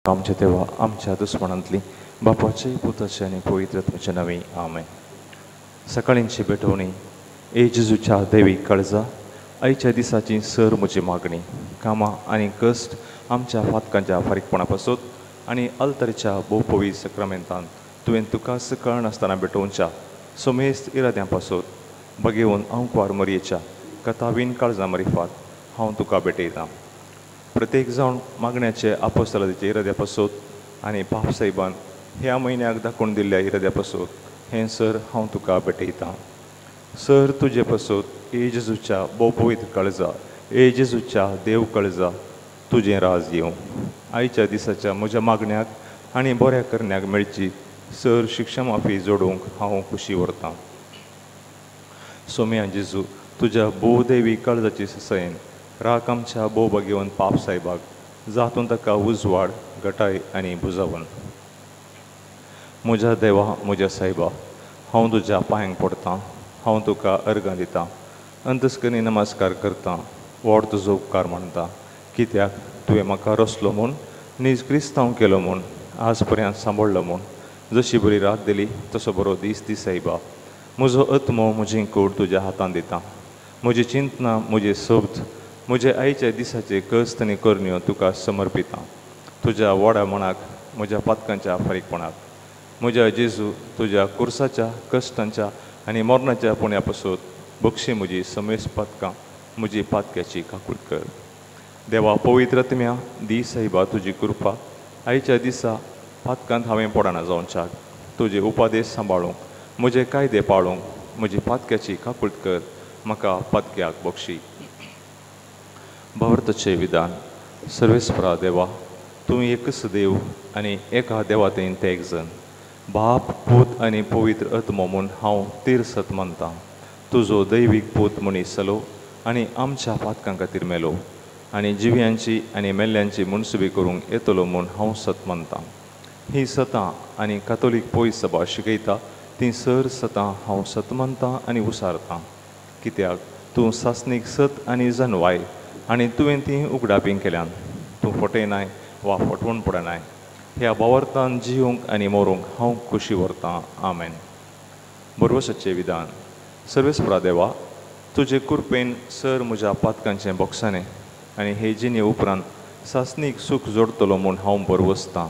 आमच्या देवा आमच्या दुस्मनांतली बापाचे पुताचे आनी पवित्र आत्म्याच्या नांवी आमेन. सकाळींची भेटवणी. ए जेजूच्या देवी काळजा, आयच्या दिसाची सर म्हजी मागणी कामां आनी कश्ट आमच्या फातकांच्या फारीकपणा पासत आनी अल्तरच्या भोवपवी सक्रामेंतान तुवें तुकाच कळनासतना भेटोवच्या समेस्त इराद्यां पासत बगेवन आंकवार मरयेच्या कथावीन काळजा मरिफात हांव तुका भेटयतां. प्रत्येक जावन मागण्याचे आपोस्तलाचे इराद्या पासत आनी पाप साहेबान ह्या म्हयन्याक दाखोवन दिल्ल्या इराद्या पासत हें सर हांव तुका भेटयतां. सर तुजे पासत ए जेजूच्या भोव पवित्र काळजा, ए जेजूच्या देव काळजा, तुजें राज येवं. आयच्या दिसाच्या म्हज्या मागण्याक आनी बऱ्या करण्याक मेळची सर शिक्षा माफी जोडूंक हांव खुशी व्हरतां. सोम्या जेजू, तुज्या भोवदेवी काळजाची सयेन राख आमच्या भोव भाग्यवंत पाप साहेबाक जातून ताका उजवाड गटाय आनी बुजावन. म्हज्या देवा, म्हज्या सायबा, हांव तुज्या पांयांक पडटां, हांव तुका अर्गां दितां, अंतस्कनी नमस्कार करतां, व्हड तुजो उपकार मानता, कित्याक तुवें म्हाका रसलो म्हूण, नीज क्रिस्तांव केलो म्हूण, आज पर्यंत सांबाळ्ळो म्हूण, जशी बरी रात दिली तसो बरो दीस दी सायबा. म्हजो आत्मो म्हजी कूड तुज्या हातांत दिता, म्हजी चिंतना, म्हजे शब्द, म्हजे आयच्या दिसाचे कश्ट आनी करण्यो तुका समर्पितां. तुज्या व्हडा मनाक, म्हज्या पातकांच्या फारीकपणाक, म्हज्या जेजू तुज्या कुर्साच्या कश्टांच्या आनी मरणाच्या पुण्या पासत बक्षी म्हजी समेस्त पातकां, म्हजी पातक्याची काकूट कर. देवा पवित्र आत्म्या दी सायबा तुजी कृपा आयच्या दिसा पातकांत हांवें पडना जावच्याक, तुजे उपादेश सांबाळूंक, म्हजे कायदे पाळूंक, म्हजी पातक्याची काकूट कर, म्हाका पातक्याक बक्षी. भावार्थाचें विधान. सर्वेस्परा देवा, तूं एकच देव आनी एका देवातेन ते एक जण, बाप पूत आनी पवित्र आत्मो म्हूण हांव तीर सत मानतां. तुजो दैवीक पूत मनीस जालो आनी आमच्या पातकां खातीर मेलो आनी जिव्यांची आनी मेल्ल्यांची मुनसुबी करूंक येतलो म्हूण हांव सत मानतां. ही सतां आनी कातोलीक पयस सभा शिकयता ती सर सतां हांव सत मानतां आनी उसारतां, कित्याक तूं सासणीक सत आनी जनवाय आनी तुवें ती उगडापी केल्यान. तूं फटयनाय वा फटवण पडनाय. ह्या भावार्थान जिवंक आनी मरूंक हांव खोशी व्हरतां. आमेन. बरवसाचें विधान. सर्वेस्परा देवा, तुजे कृपेन सर म्हज्या पातकांचें बोगसाणें आनी हे जिणे उपरांत सासणीक सूख जोडटलो म्हूण हांव बरवसतां,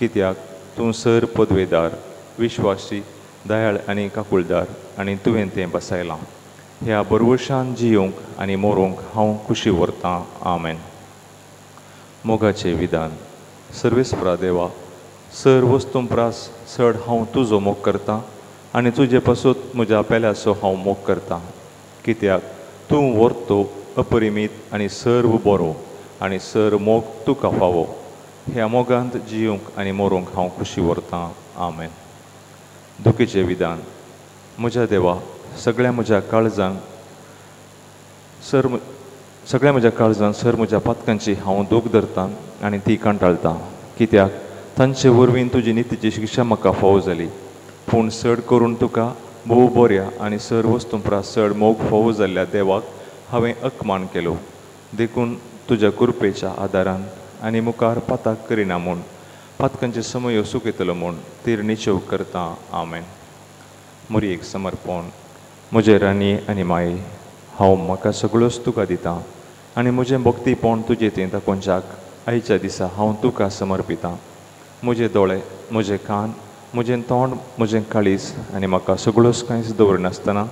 कित्याक तूं सर पदवेदार, विश्वासी, दयाळ आनी काकुळदार आनी तुवें तें बसायलां. ह्या बरवशान जियोंक आनी मरूंक हांव खुशी व्हरतां. आमेन. मोगाचें विधान. सर्वेस्परा देवा, सर वस्तूं प्रास चड हांव तुजो मोग करतां आनी तुजे पासत म्हज्या पेल्याचो हांव मोग करतां, कित्याक तूं व्हरतो अपरिमीत आनी सर्व बरो आनी सर मोग तुका फावो. ह्या मोगांत जियोंक आनी मरूंक हांव खुशी व्हरतां. आमेन. दुखीचें विधान. म्हज्या देवा, सगळ्या म्हज्या काळजान सर सगळ्या म्हज्या काळजान सर म्हज्या पातकांची हांव दूख धरतां आनी ती कंटाळटां, कित्याक तांचे वरवीं तुजी नितीची शिक्षा म्हाका फावो जाली. पूण चड करून तुका भोव बऱ्या आनी सर वस्तूं प्रास चड मोग फावो जाल्ल्या देवाक हांवें अपमान केलो. देखून तुज्या कृपेच्या आदारान आनी मुखार पाताक करिना म्हूण, पातकांचे समय सुकयतलो म्हूण तीर निचेव करतां. आमेन. मोरयेक समर्पण. म्हजे राणी आनी माये, हांव म्हाका सगळ्योच तुका दितां आनी म्हजें भक्तीपण तुजे थंय दाखोवच्याक आयच्या दिसा हांव तुका समर्पितां. म्हजे दोळे, म्हजे कान, म्हजें तोंड, म्हजें काळीज आनी म्हाका सगळ्योच कांयच दवरिनासतना,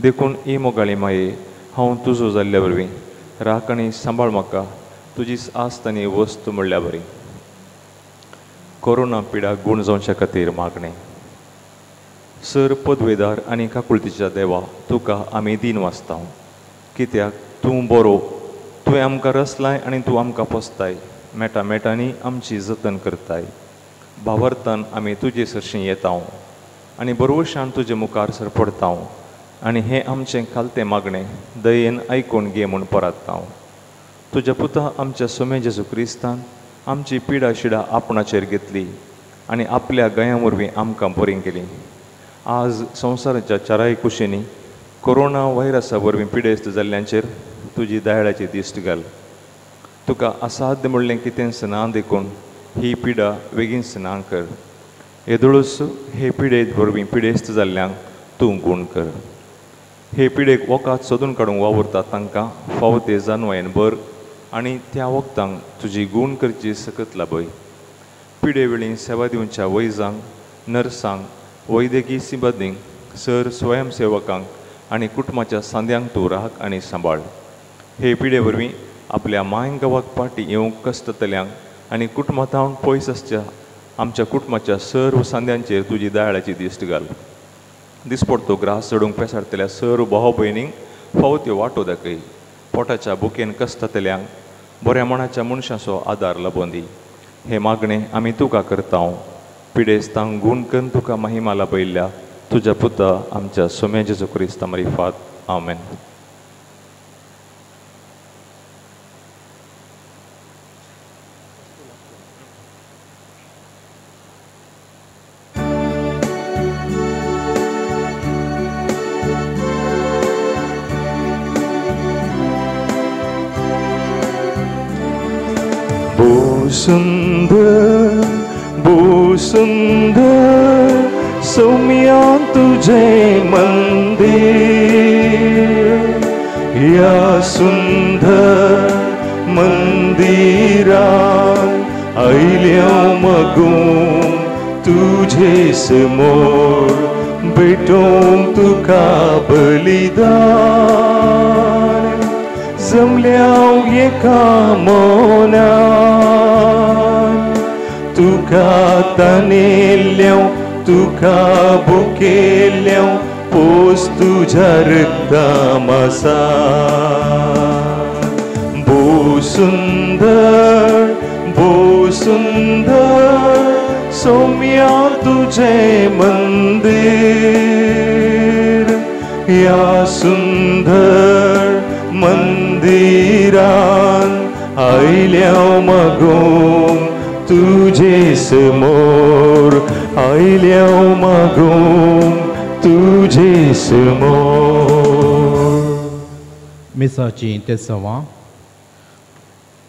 देखून ही मोगाळी माये, हांव तुजो जाल्ल्या वरवीं राख आनी सांबाळ म्हाका तुजी आस्त आनी वस्त म्हणल्या बरी. कोरोना पिडा गूण जावच्या खातीर मागणें. सर पदवेदार आनी काकुळतीच्या देवा, तुका आमी दीन वाचता, कित्याक तूं बरो, तुवें आमकां रसलाय आनी तूं आमकां पोसताय, मेटा मेटांनी आमची जतन करताय. भावार्थान आमी तुजे सरशीं येता आनी बरवशान तुजे मुखार सरपडता आनी हें आमचें खालतें मागणें दयेन आयकून घे म्हूण परातता. तुज्या पुता आमच्या सोमे जेजू क्रिस्तान आमची पिडा शिडा आपणाचेर घेतली आनी आपल्या गयां वरवीं आमकां बरीं केली. आज संवसाराच्या चाराय कुशींनी कोरोना व्हायरसा वरवीं पिडेस्त जाल्ल्यांचेर तुजी दयाळाची दिश्ट घाल. तुका असाध्य म्हणलें कितेंच ना, देखून ही पिडा बेगीनच ना कर. येदोळूच हे पिडेत वरवीं पिडेस्त जाल्ल्यांक तूं गूण कर. हे पिडेक वखद सोदून काडूंक वावुरतात तांकां फावो ते जानवायेन भर आनी त्या वखदांक तुजी गूण करची सकत लाभय. पिडे वेळी सेवा दिवच्या वैजांक, नर्सांक, वैद्यकीय सिबंदींक, सर स्वयंसेवकांक आनी कुटुंबाच्या सांद्यांक तूं राख आनी सांबाळ. हे पिडे वरवीं आपल्या माय गांवाक पाटी येवंक कश्टतल्यांक आनी कुटुंबांत पयस आसच्या आमच्या कुटुंबाच्या सर्व सांद्यांचेर तुजी दयाळाची दिश्ट घाल. दिसपडतो ग्रास चडूंक पेसाडतल्या सर्व भाव भयणींक फावो त्यो वाटो दाखय. पोटाच्या बुकेन कश्टतल्यांक बऱ्या मनाच्या मनशाचो आदार लाबोवन दी. हे मागणें आमी तुका करता. पिडेस्तांक गूण करून तुका महिमा लाभयल्ल्या तुज्या पुता आमच्या सोम्या जेजू क्रिस्ता मारिफात. आमेन. सुंदर भो सुंदर सौम्या तुझे मंदिर, या सुंदर मंदिरात आयल्या मगूं तुझे समोर भेटोवंक तुका बलिदान जमल्या एका मनान. तुका तानेल्ल्यांव तुका भुकेल्ल्यांव पोस तुज्या रक्ता मासा. भो सुंदर भो सुंदर सौम्या तुझे मंदिर, या सुंदर मंदिरान आयल्या मागूंक तुझे समोर, आयल्या मागूंक तुझे समोर. मिसाची तेसवां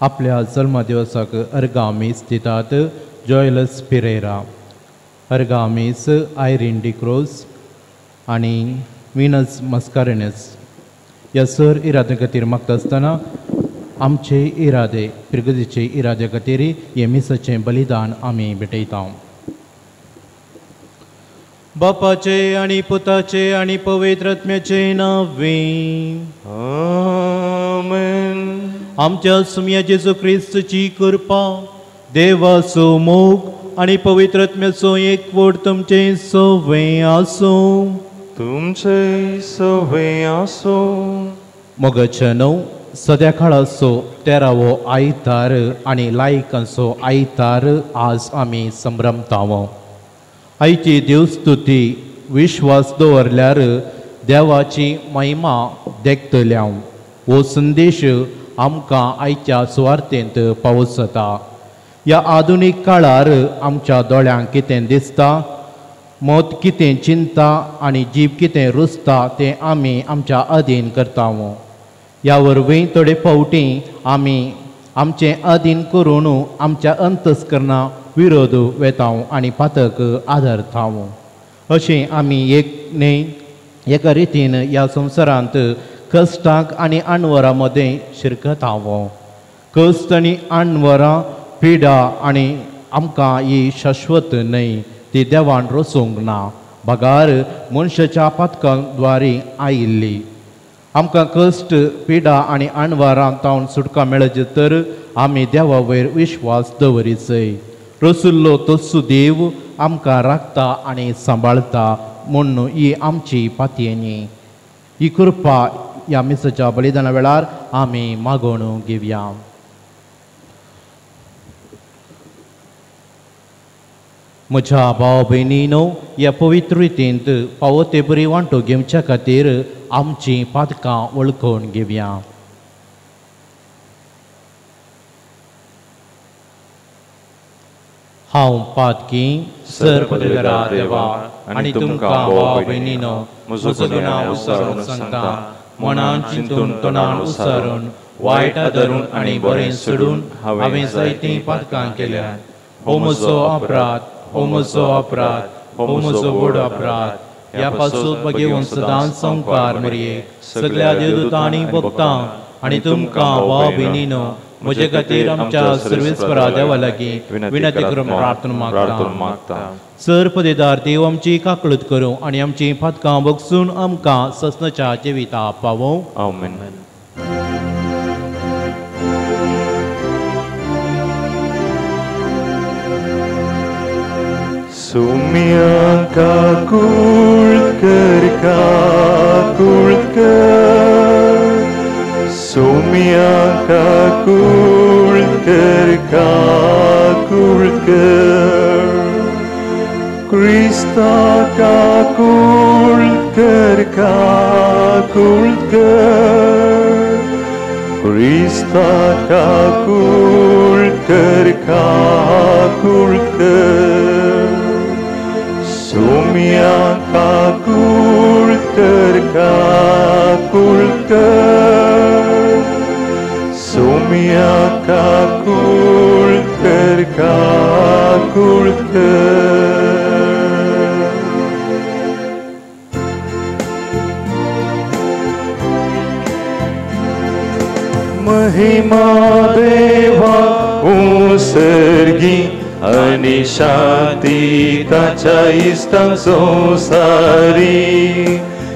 आपल्या जल्मदिवसाक अर्गां मीस दितात जॉयलस पिरेरा, अर्गां मीस आयरीन डिक्रोज आनी विनस मस्कारेनस. ह्या सर इराद्या खातीर मागता आसतना आमचे इरादे पिरगतीचे इराद्या खातीर हे मिसाचें बलिदान आमी भेटयता. बापाचे आनी पुताचे आनी पवित्र आत्म्याचे नांवे आमेन. आमच्या सुम्या जेजू क्रिस्तची कृपा, देवाचो मोग आनी पवित्र आत्म्याचो एकवट तुमचे सवे आसूं. तुमचे सवे आसूं. मोगाच्या णव सद्या काळाचो तेरावो आयतार आनी लायकांचो आयतार आज आमी संभ्रमताव. आयची देवस्तुती विश्वास दवरल्यार देवाची महिमा देखतल्या हो संदेश आमकां आयच्या सुवार्थेंत पावसता. ह्या आधुनीक काळार आमच्या दोळ्यांक कितें दिसता, मत कितें चिंता आनी जीब कितें रुजता तें आमी आमच्या अधीन करता. ह्या वरवीं थोडे फावटी आमी आमचें अधीन करून आमच्या अंतस्करणा विरोध वेता आनी पातक आदरता. अशें आमी एक न्हय एका रितीन ह्या संवसारांत कश्टांक आनी अणवरां मदें शिरकता. कश्ट आनी अणवरां पिडा आनी आमकां ही शाश्वत न्हय, ती देवान रचूंक ना, बगार मनशाच्या पातकां द्वारे आयिल्ली. आमकां कश्ट पिडा आनी अणवरां तावन सुटका मेळची तर आमी देवा वयर विश्वास दवरीचय. रसुल्लो तस्सू देव आमकां राखता आनी सांबाळता म्हूण ही आमची पातयेनी. ही कृपा ह्या मिसाच्या बलिदाना वेळार आमी मागोवन घेवया. म्हज्या भाव भयणीनो, ह्या पवित्र रितींत फावो ते बरी वांटो घेवच्या खातीर आमचीं पातकां वळखून घेवया. हांव पातकी सर पदवीधरा देवा आनी तुमकां भाव भयणीनो म्हजो गुन्यांव उसारून सांगता, मनान चिंतून तोंडान उसारून वायट धरून आनी बरें सोडून हांवें जायतीं पातकां केल्यात. हो म्हजो अपराध, हो म्हजो अपराध, हो म्हजो व्हड अपराध. ह्या पासून बगेवन सदांच संवकार मरये सगळ्या देवदूतांनी भक्तांक आनी तुमकां भाव भयणीनो म्हजे खातीर आमच्या सर्वेस्परा देवा लागीं विनंती करून प्रार्थना मागता. सर पदेदार देव आमची काकळूत करूं आनी आमची पातकां बगसून आमकां ससनाच्या जिविता पावोवं. आमेन. सुम्या काकूळ कर, काकूळ कर, सुम्या काकूळ कर, काकूळ कर, क्रिस्ता काकूळ कर, काकूळ कर, क्रिस्ता काकूळ कर, काकूळ कर, सुम्या काकूळ कर, काकूळ कर, सुम्या काकूळ कर, काकूळ कर. महिमा देवा उसर्गी आनी शांती ताच्या इश्टां संवसारी.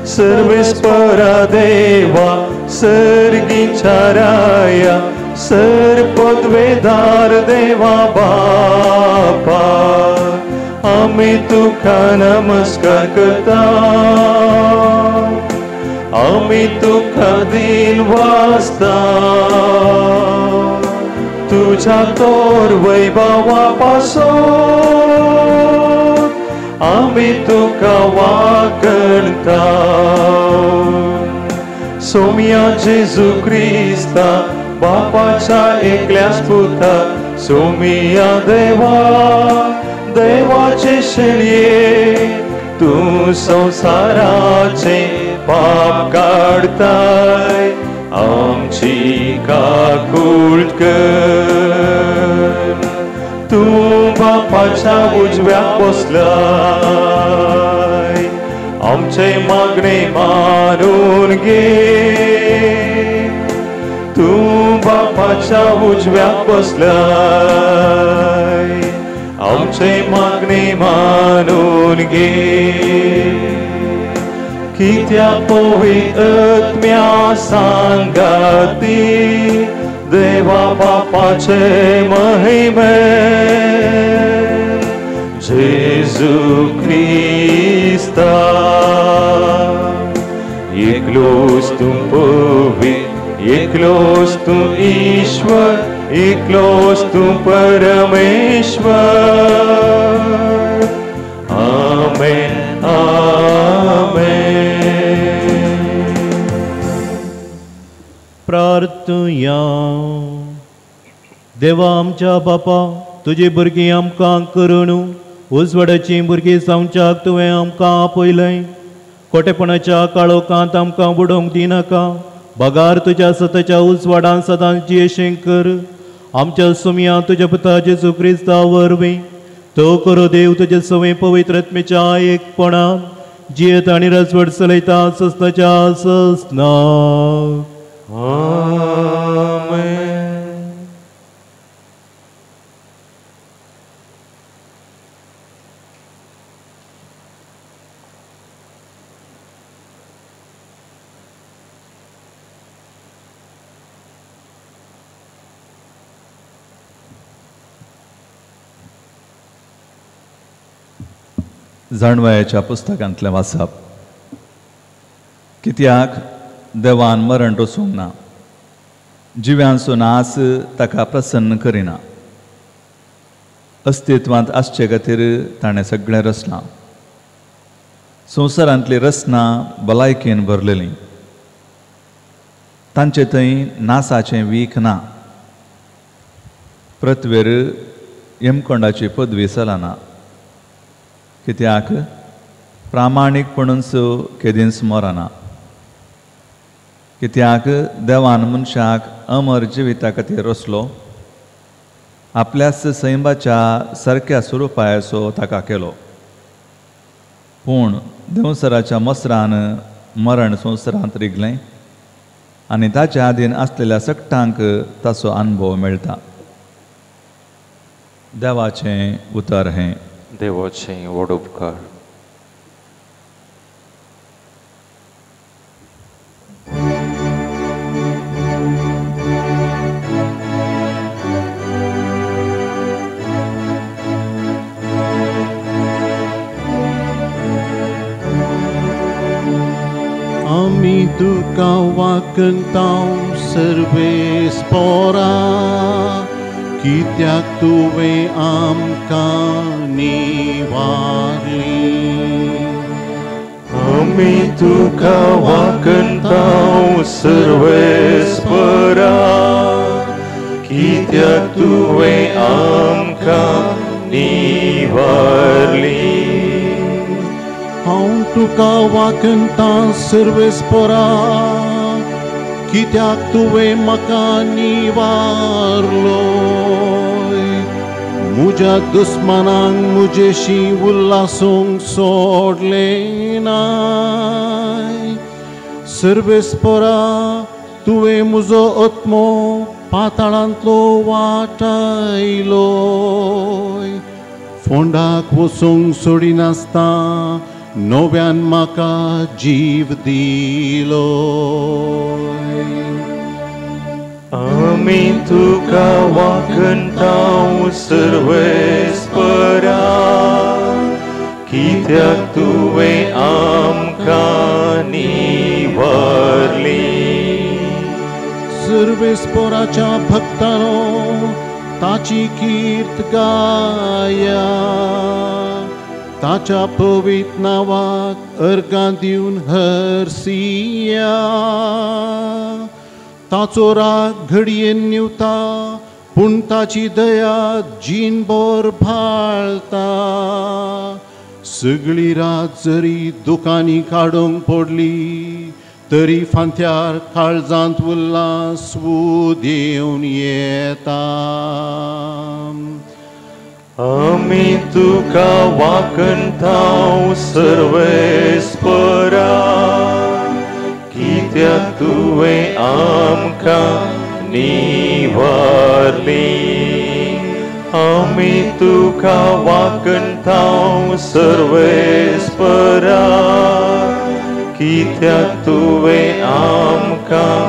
सर्वेस्परा देवा सर्गीच्या राया सर पदवेदार देवा बापा, आमी तुका नमस्कार करता, आमी तुका दिन वाचता, तुझ्या तोर वैभवा पासून आमी तुका वागणता. सोम्या जेजू क्रिस्ता बापाच्या एकल्याच पुता, सोमिया देवा देवाचे शेळये, तूं संवसाराचे पाप काडताय, आमची काकूळ कर. तूं बापाच्या उजव्या बसलाय, आमचे मागणे मानून घे. तूं बापाच्या उजव्या बसलाय, आमचे मागणे मानून घे. कित्या पवित्र आत्म्या सांगाती देवा बापाचे महिमे, जेजू क्रिस्ता एकलोच तूं पवित्र, एकलोच तूं ईश्वर, एकलोच तूं परमेश्वर. आमेन आमेन. प्रार्थुया. देवा आमच्या बापा, तुजी भुरगीं आमकां करून उजवाडाचीं भुरगीं जावच्याक तुवें आमकां आपयलें. खोटेपणाच्या काळोखांत आमकां बुडोवंक दिनाका, बगार तुज्या सताच्या उजवाडान सदांच जियेशें कर. आमच्या सुमया तुज्या पुता जेजू क्रिस्ता वरवीं तो करो देव तुजे सवय पवित्र आत्म्याच्या एकपणान जियेत आनी रजवड चलयता ससनाच्या ससना. आमेन. जाणवायेच्या पुस्तकांतलें वाचप. कित्याक देवान मरण रचूंक ना, जिव्यांचो नाच ताका प्रसन्न करिना. अस्तित्वांत आसचे खातीर ताणें सगळें रचलां. संवसारांतली रचना भलायकेन भरलेली, तांचे थंय नासाचें वीख ना. पृथ्वेर यमकोंडाची पदवी चलना, कित्याक प्रामाणीकपणूच केदींच मरना. कित्याक देवान मनशाक अमर जिविता खातीर रचलो, आपल्याच सैमाच्या सारक्या स्वरुपाचो ताका केलो. पूण देंवसराच्या मसरान मरण संवसारांत रिगलें आनी ताच्या आदीन आसलेल्या सगटांक ताचो अनुभव मेळटा. देवाचें उतर हें. देवाचें व्हड उपकार. आमी तुका वाकंतांव सर्वेस्पोरा, कित्याक तुवें आमकां निवारली. आमी तुका वाकंतांव सर्वेस्पोरा, कित्याक तुवें आमकां निवारली. हांव तुका वाकंतां सर्वेस्पोरा, कित्याक तुवें म्हाका निवारलो. म्हज्या दुस्मानांक म्हजेशी उल्लासूंक सोडलें नाय. सर्वेस्पोरा, तुवें म्हजो आत्मो पाताळांतलो वाटायलो. फोंडाक वचूंक सोडिनासतना नव्यान म्हाका जीव दिलो. आमी तुका वाकंतांव सर्वेस्पोरा, कित्याक तुवें आमकां निवारली. सर्वेस्पोराच्या भक्तानो ताची कीर्त गाया, ताच्या पवित्र नांवाक अर्गां दिवन हरसिया. ताचो राग घडयेन न्हिवता, पूण ताची दया जीणभर भाळता. सगळी रात जरी दुकांनी काडूंक पडली, तरी फांत्यार काळजांत उल्हास उदेवन येता. आमी तुका वाकंतांव सर्वेस्पोरा, कित्याक तुवें आमकां निवारली. आमी तुका वाकंतांव सर्वेस्पोरा, कित्याक तुवें आमकां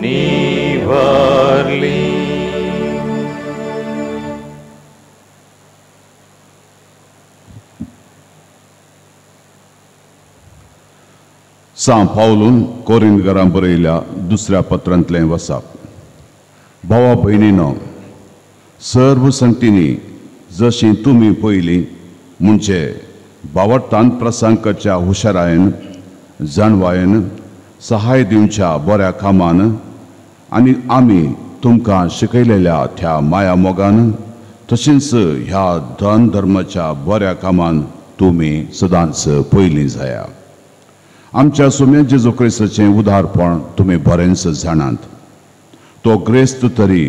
निवारली. सां पावलून कोरिंदगरां बरयल्या दुसऱ्या पत्रांतलें वसाप. भावा भयणीनो, सर्व संगतींनी जशी तुमी पयलीं म्हणजे बावडतान प्रसंग करच्या हुशारायेन, जाणवायेन, सहाय दिवच्या बऱ्या कामान आनी आमी तुमकां शिकयलेल्या त्या माया मोगान, तशेंच ह्या धन धर्माच्या बऱ्या कामान तुमी सदांच पयलीं जाया. आमच्या सुम्या जेजू क्रिस्ताचें उदारपण तुमी बरेंच जाणात. तो ग्रेस्त तरी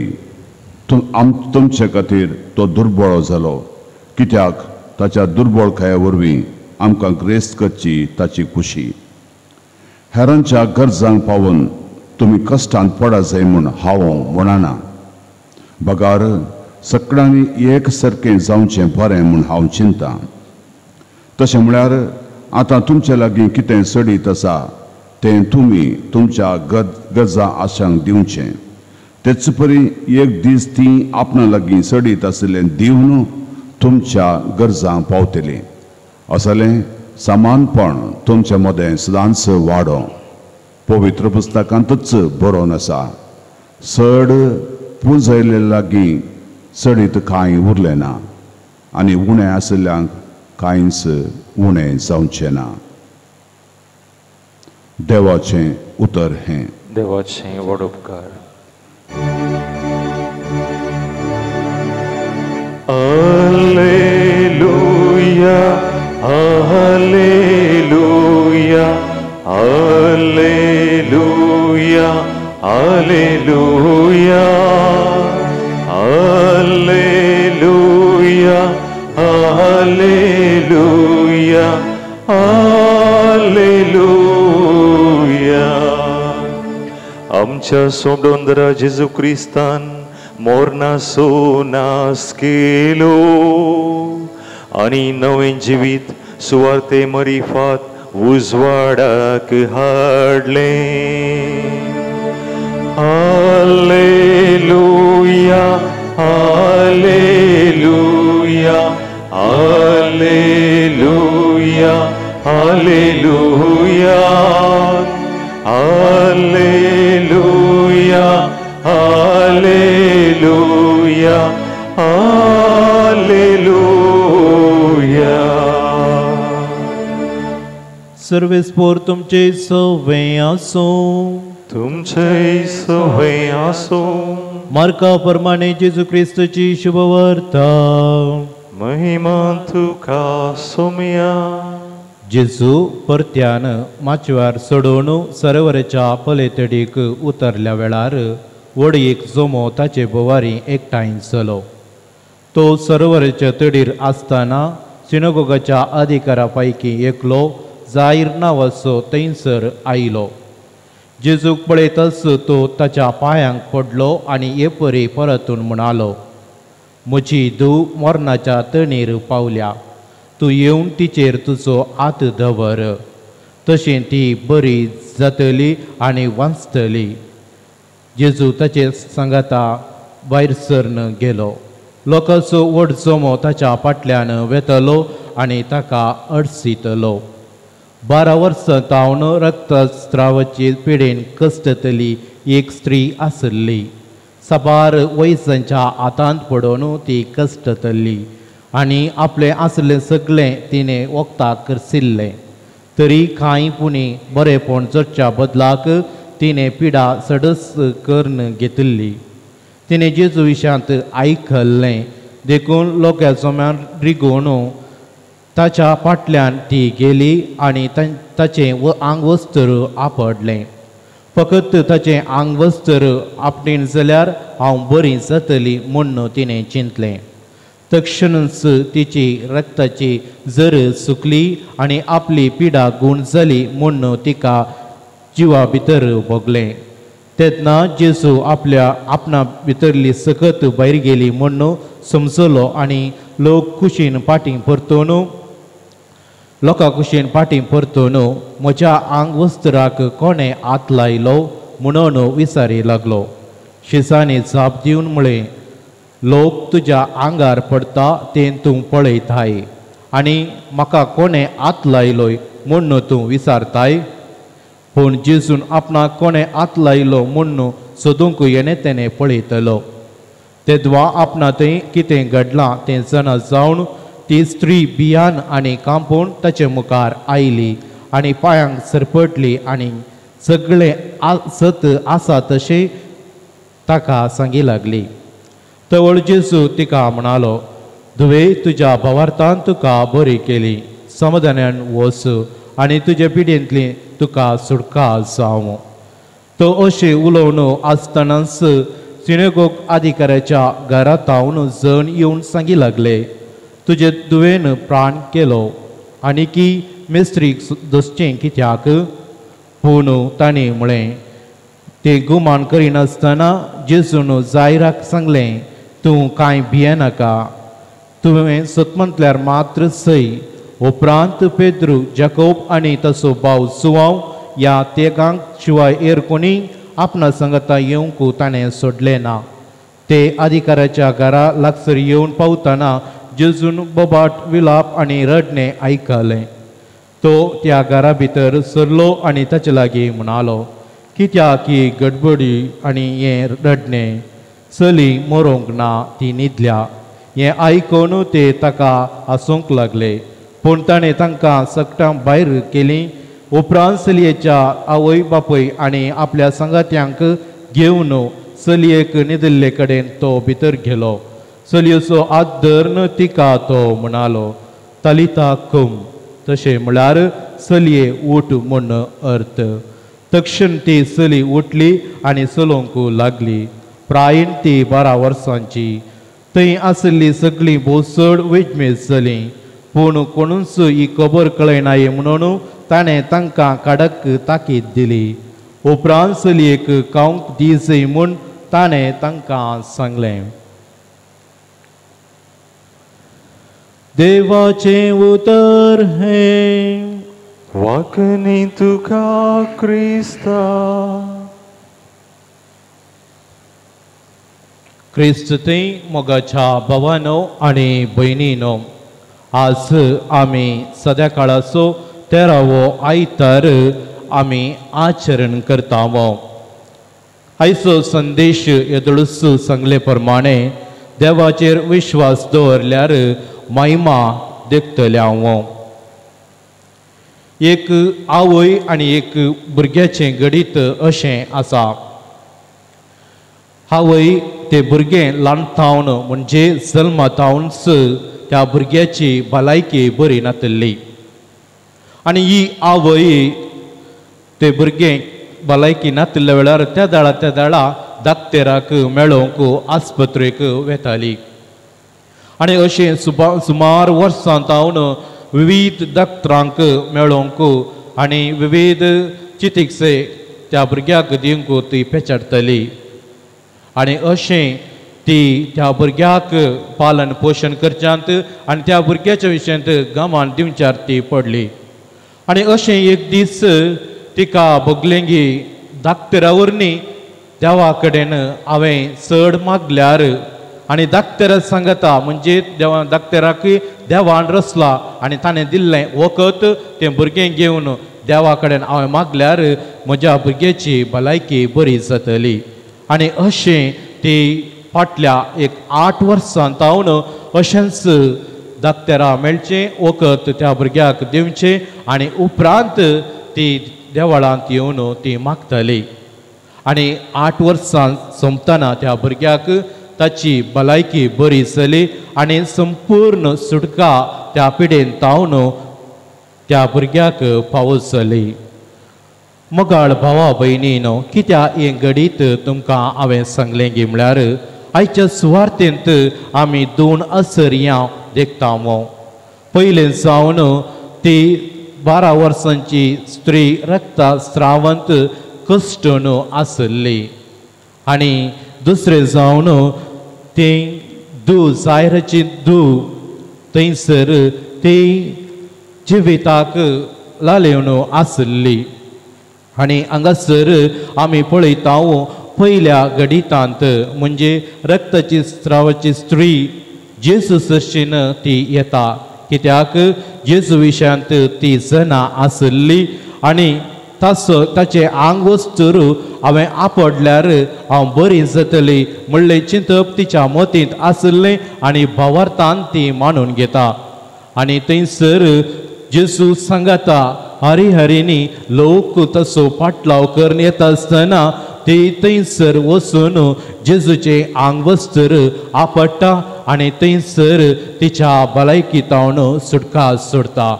तुमचे खातीर तो दुर्बळ जालो, कित्याक ताच्या दुर्बळकाये वरवीं आमकां ग्रेस्त करची ताची खुशी. हेरांच्या गरजांक पावून तुमी कश्टांत पडा जाय म्हूण हांव म्हणना, बगार सगळ्यांनी एक सारकें जावचें बरें म्हूण हांव चिंता. तशें म्हळ्यार आतां तुमचे लागीं कितें सडीत आसा तें तुमी तुमच्या गरजां आशांक दिवचें. तेच परी एक दीस ती आपणा लागीं सडीत आशिल्लें दिवन तुमच्या गरजांक पावतली. असलें समानपण तुमच्या मदें सदांच वाडो. पवित्र पुस्तकांतूच बरोवन आसा, चड पुंजयल्ले लागीं चडीत कांय उरलें ना आनी उणें आशिल्ल्यांक कांयच उणें जावचें ना. देवाचें उतर हें. देवाचें व्हड उपकार. Alleluia, Alleluia, Alleluia, Alleluia, Alleluia, आमच्या सोमडोंदरा जेजू क्रिस्तान मोरनासो नास केलो आनी नवें जिवीत सुवार्ते मरिफात उजवाडाक हाडलें. Hallelujah, hallelujah, hallelujah, hallelujah, hallelujah, hallelujah, hallelujah. सर्वेस्पोर तुमचे सवे आसूं. तुमचे सवे आसूं. मार्का प्रमाणे जेजू क्रिस्तची शुभवार्ता. महिमा तुका सोम्या. जेजू परत्यान माचव्यार सोडोवन सरोवराच्या पलेतडीक उतरल्या वेळार वडयेक जोमो ताचे बोवारी एकठांय जालो. तो सरोवराच्या तडीर आसतना सिनोगोगाच्या अधिकारा पैकी एकलो जाहीर नांवाचो थंयसर आयलो. जेजूक पळयतच तो ताच्या पांयांक पडलो आनी हे परी परतून म्हणालो, म्हजी धूव मरणाच्या तणीर पावल्या, तूं येवन तिचेर तुजो हात दवर, तशें ती बरी जातली आनी वांचतली. जेजू ताचे सांगाता भायर सरन गेलो. लोकांचो व्हड जमो ताच्या फाटल्यान वेतलो आनी ताका अडसितलो. 12 वर्सां तावन रक्तस्रावाचे पिडेन कश्टतली एक स्त्री आसली. साबार वैजांच्या हातांत पडून ती कश्टतली आनी आपलें आसलें सगळें तिणें वखदाक करसिल्लें. तरी कांय पुणी बरेपण जोडच्या बदलाक तिणें पिडा सडस करून घेतिल्ली. तिणें जेजू विशयांत आयकल्लें देखून लोकां जम्यान रिगोवन ताच्या फाटल्यान ती गेली आनी ताचें आंगवस्त्र आपडलें. फकत ताचें आंगवस्त्र आपणें जाल्यार हांव बरी जातली म्हूण तिणें चिंतलें. तक्षणच तिची रक्ताची जर सुकली आनी आपली पिडा गूण जाली म्हूण तिका जिवा भितर भोगलें. तेन्ना जेजू आपल्या आपणा भितरली सकत भायर गेली म्हूण समजलो आनी लोक कुशीन फाटीं परतून लोकां कुशीन फाटीं परतून म्हज्या आंगवस्त्राक कोणें हात लायलो म्हणून विचारी लागलो. शिसांनी जाप दिवन म्हळें, लोक तुज्या आंगार पडटा तें तूं पळयताय आनी म्हाका कोणें हात लायलोय म्हूण तूं विचारताय. पूण जेजून आपणाक कोणें हात लायलो म्हूण सोदूंक येणें तेणें पळयतलो. तेदवा आपणा थंय कितें घडलां तें जाणा जावन ती स्त्री भियान आनी कांपून ताचे मुखार आयली आनी पांयांक सरपटली आनी सगळें सत आसा तशें ताका सांगी लागली. तवळ जेजू तिका म्हणालो, धुवे, तुज्या भावार्थान तुका बरी केली, समाधानान वच आनी तुजे पिडेंतली तुका सुटका जावं. तो अशें उलोवन आसतनाच सिनेगोग अधिकाऱ्याच्या घरा तावन जण येवन सांगी लागले, तुजे धुवेन प्राण केलो आनी की मिस्त्रीक दसचें कित्याक? पूण ताणें म्हळें, तें गुमान करिनासतना जेजून जायराक सांगलें, तूं कांय भियेनाका, तुवें सतमंतल्यार मात्र सय. उपरांत पेद्रू, जाकोब आनी ताचो भाव जुवांव ह्या तेगांक शिवाय हेर कोणी आपणा सांगाता येवंक ताणें सोडलें ना. ते अधिकाऱ्याच्या घरा लागसर येवन पावतना जेजून बोबाट, विलाप आनी रडणें आयकलें. तो त्या घरा भितर सरलो आनी ताचे लागीं म्हणालो, कित्याक ही गडबडी आनी हें रडणें? चली मरोंक ना, ती न्हिदल्या. हें आयकून ते ताका हांसूंक लागले. पूण ताणें तांकां सगटां भायर केलीं. उपरांत चलयेच्या आवय बापूय आनी आपल्या सांगात्यांक घेवन चलयेक न्हिदिल्ले कडेन तो भितर गेलो. चलयेचो हात धरून तिका तो म्हणालो, तलिता कुम, तशें म्हळ्यार चलये उठ म्हूण अर्थ. तक्षण ती चली उठली आनी चलोवंक लागली. प्रायेन ती 12 वर्सांची. थंय आशिल्ली सगळीं भोव चड वेजमेज जालीं. पूण कोणूच ही खबर कळयनाय म्हणून ताणें तांकां कडक ताकीद दिली. उपरांत चलयेक खावंक दी जय म्हूण ताणें तांकां सांगलें. देवाचें उतर हें. वाकनी तुका क्रिस्ता. क्रिस्त थंय मोगाच्या भावानो आनी भयणीनो, आज आमी सद्या काळाचो 13वो आयतार आमी आचरण करता. आयचो संदेश येदोळूच सांगले प्रमाणे देवाचेर विश्वास दवरल्यार महिमा देखतले हांव. एक आवय आनी एक भुरग्याचें घडीत अशें आसा. आवय ते भुरगें ल्हान थावन म्हणजे जल्मा थावनच त्या भुरग्याची भलायकी बरी नातिल्ली आनी ही आवय ते भुरगें भलायकी नातिल्ल्या वेळार त्या दाळा दाक्तेराक मेळोवंक आस्पत्रेक वेताली आनी अशें सुमार वर्सां थावन विविध डॉक्टरांक मेळोवंक आनी विविध चिकित्से त्या भुरग्याक दिवंक ती पेचाडटली आनी अशें ती त्या भुरग्याक पालन पोशण करच्यांत आनी त्या भुरग्याच्या विशयांत गमान दिवच्यार ती पडली. आनी अशें एक दीस तिका भोगलेंगी दाक्तेरा वरवीं देवा कडेन हांवें चड मागल्यार आनी दाक्तेरा सांगता म्हणजे देवा दाक्तेराकूय देवान रचला आनी ताणें दिल्लें वखद तें भुरगें घेवन देवा कडेन हांवें मागल्यार म्हज्या भुरग्याची भलायकी बरी जातली. आनी अशें ती फाटल्या एक 8 वर्सां थावन अशेंच दाक्तेरा मेळचें वखद त्या भुरग्याक दिवचें आनी उपरांत ती देवळांत येवन ती मागताली. आनी 8 वर्सां सोंपतना त्या भुरग्याक ताची भलायकी बरी जाली आनी संपूर्ण सुटका त्या पिडेन थावन त्या भुरग्याक पावस जाली. मोगाळ भावा भयणीनो, कित्याक हें घडीत तुमकां हांवें सांगलें गी म्हळ्यार आयच्या सुवार्तेंत आमी 2 असर्यां देखता. पयलें जावन ती 12 वर्सांची स्त्री रक्ता स्रावंत कश्टून आसली आनी दुसरें जावन ती धूव जायराची धूव थंयसर ती जिविताक लालेवन आसली. आनी हांगासर आमी पळयता पयल्या घडितांत म्हणजे रक्ताची स्रावाची स्त्री जेजू सरशीन ती येता, कित्याक जेजू विशयांत ती जना आसली आनी ताचो ताचें आंग वस्तूर हांवें आपडल्यार हांव बरी जातली म्हणलें चिंतप तिच्या मतींत आसलें आनी भावार्थान ती मानून घेता. आनी थंयसर जेजू सांगता हरी हरीनी लोक तसो पाटलाव करून येता आसतना ती थंयसर वचून जेजूचें आंग वस्त्र आपडटा आनी थंयसर तिच्या भलायकी थावन सुटका सोडटा.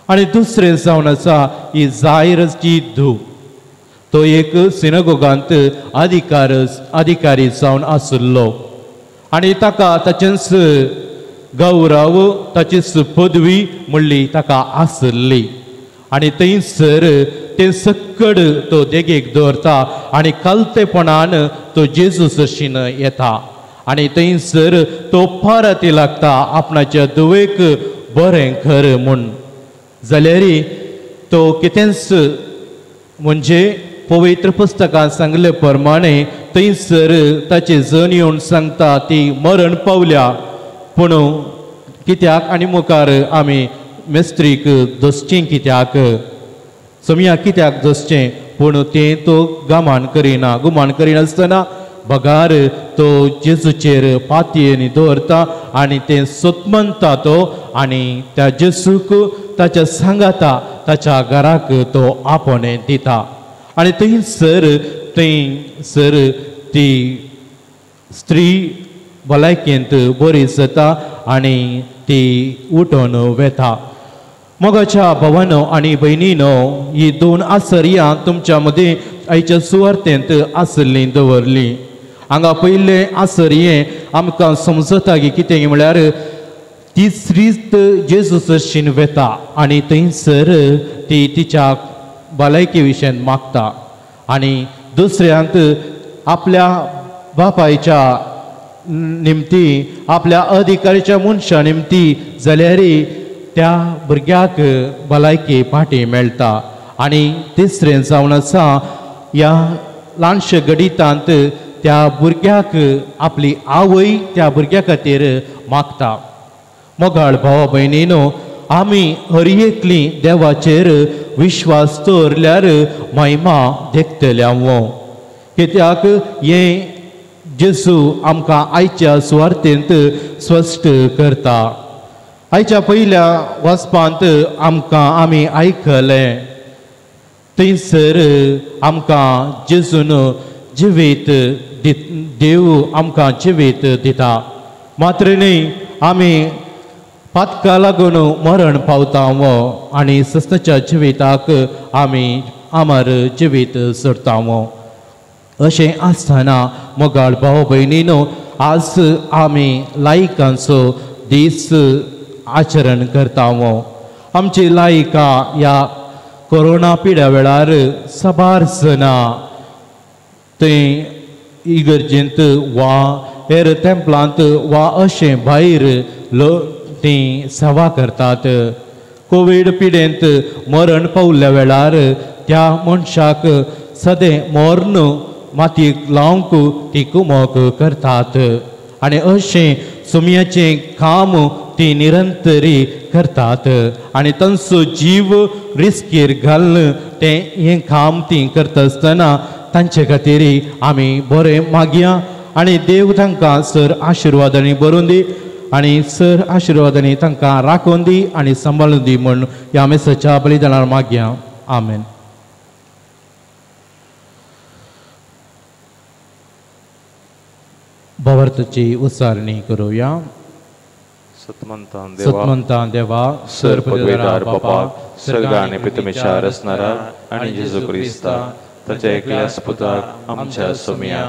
आनी दुसरें जावन आसा ही जायरची धूव, तो एक सिनागोगांत अधिकारी जावन आशिल्लो आनी ताका ताचेंच गौरव ताचीच पदवी म्हणली ताका आशिल्ली आनी थंयसर तें सक्कड तो देगेक दवरता आनी कालतेपणान तो जेजू सरशीन येता आनी थंयसर तो परती लागता आपणाच्या धुवेक बरें कर म्हूण. जाल्यार तो कितेंच म्हणजे पवित्र पुस्तकान सांगले प्रमाणे थंयसर ताचे जन येवन सांगता ती मरण पावल्या, पूण कित्याक आनी मुखार आमी मेस्त्रीक दसचें कित्याक समया कित्याक दसचें, पूण तें तो गमान करिना. गुमान करिनासतना बगार तो जेजूचेर पातयेन दवरता आनी तें सोतमनता तो आनी त्या जेजूक ताच्या सांगाता ताच्या घराक तो आपोवणें दिता. आनी थंयसर ती स्त्री भलायकेंत बरी जाता आनी ती उठून वेता. मोगाच्या भावानो आनी भयणीनो, ही 2 आसर्यां तुमच्या मदीं आयच्या सुवार्तेंत आसलीं दवरलीं. हांगा पयलें आसर्यें आमकां समजता की कितें म्हळ्यार ती स्त्री जेजू सरशीन वेता आनी थंयसर ती तिच्या भलायके विशयान मागता आनी दुसऱ्यांत आपल्या बापायच्या निमती आपल्या अधिकारीच्या मनशा निमती जाल्यार त्या भुरग्याक भलायकी फाटी मेळटा. आनी तिसरें जावन आसा ह्या ल्हानशा गणितांत त्या भुरग्याक आपली आवय त्या भुरग्या खातीर मागता. मोगाळ भावा भयणीनो, आमी हर एकली देवाचेर विश्वास दवरल्यार महिमा देखतले हांव, कित्याक हें जेजू आमकां आयच्या सुवार्थेंत स्पश्ट करता. आयच्या पयल्या वाचपांत आमकां आमी आयकलें थंयसर आमकां जेजून जिवीत देव आमकां जिवीत दिता. मात्र न्ही आमी पातका लागून मरण पावता आनी सस्नाच्या जिविताक आमी आमर जिवीत सोडता. अशें आसतना मोगाळ भाव भयणीनो, आज आमी लायकांचो दीस आचरण करता. आमची लायकां ह्या कोरोना पिड्या वेळार साबार जाणां थंय इगर्जेंत वा हेर तेंपलांत वा अशें भायर तीं सेवा करतात. कोवीड पिडेंत मरण पावल्ल्या वेळार त्या मनशाक सदें मर्ण मातयेक लावंक ती कुमक करतात आनी अशें सुमयाचें काम ती निरंतरी करतात आनी तांचो जीव रिस्कीर घालून तें हें काम ती करता आसतना तांचे खातीर आमी बरें मागया आनी देव तांकां सर आशिर्वादांनी भरून दी आनी सर आशिर्वादांनी तांकां राखून दी आनी सांबाळून दी म्हूण ह्या मेसाच्या बलिदानार मागया. आमेन. भावार्थाची उच्चारणी करूया. सतमंतान देवा, सर पदवेदार बापा, सर्ग आनी पितमेच्या रचणारा आनी जेजू क्रिस्ता ताच्या एकल्याच पुताक आमच्या सोमया,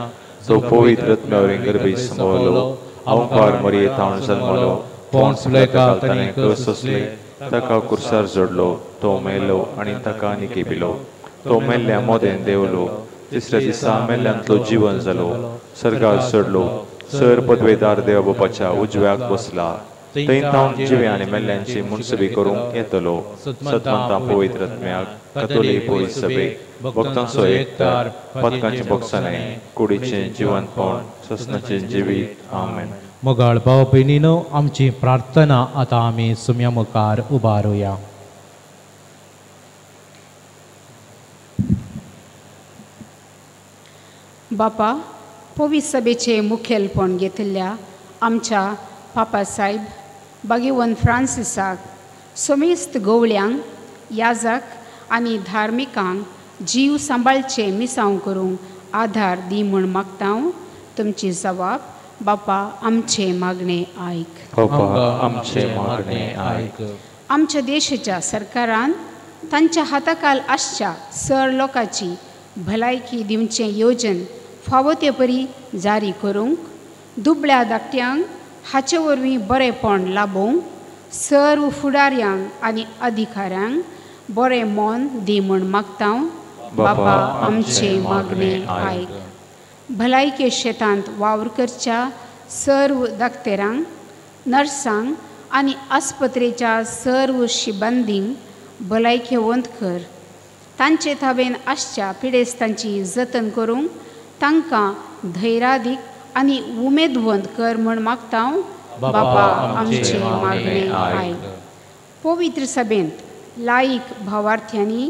जो पवित्र आत्म्यावरीं गर्भी संभवलो, अवकार मरये थावन जल्मलो, पोंस ताणें कस सोंसले, ताका कुर्सार जोडलो, तो मेलो आनी ताका निकेपिलो, तो मेल्ल्या मोदेन देवलो, तिसऱ्या दिसा मेल्ल्यांतलो जिवन जालो, सर्गार चडलो, सर पदवेदार देव बापाच्या उजव्याक बसला, थंय तावन जिवे आनी मेल्ल्यांची मुनसबी करूंक येतलो. सतमंता पवित्र आत्म्याक, कथोलीक पवित्र सभेक, भक्तांचो एकतार, पदकांचें बोगसणें, कुडीचें जिवनपण, ससनाचें जिवीत. आमेन. मोगाळ भाव भयणीनो, आमची प्रार्थना आतां आमी सुम्या मुखार उबारुया. बापा, पवित्र सभेचें मुखेलपण घेतिल्ल्या आमच्या पापा साहेब बागेवन फ्रांसिसाक, समेस्त गोवळ्यांक, याजक आनी धार्मिकांक जीव सांबाळचें मिसांव करूंक आधार दी म्हूण मागता. तुमची जवाब बापा आमचें मागणें आयक. बापा आमचें मागणें आयक. आमच्या देशाच्या सरकारान तांच्या हाताखाल आसच्या सर लोकांची भलायकी दिवचें योजन फावो ते परी जारी करूंक, दुबळ्या धाकट्यांक हाचे वरवीं बरेंपण लाबोवंक, सर्व फुडाऱ्यांक आनी अधिकाऱ्यांक बरें मन दी म्हूण मागता. बापा आमचें मागणें आयक. भलायके शेतांत वावर करच्या सर्व दाक्तेरांक, नर्सांक आनी आस्पत्रेच्या सर्व शिबंदींक भलायकेवंत कर. तांचे थावेन आसच्या पिडेस्तांची जतन करूंक तांकां धैर्यादीक आनी उमेदवंत कर म्हूण मागता. बापा आमचें मागणें आयक. पवित्र सभेंत लायक भावार्थ्यांनी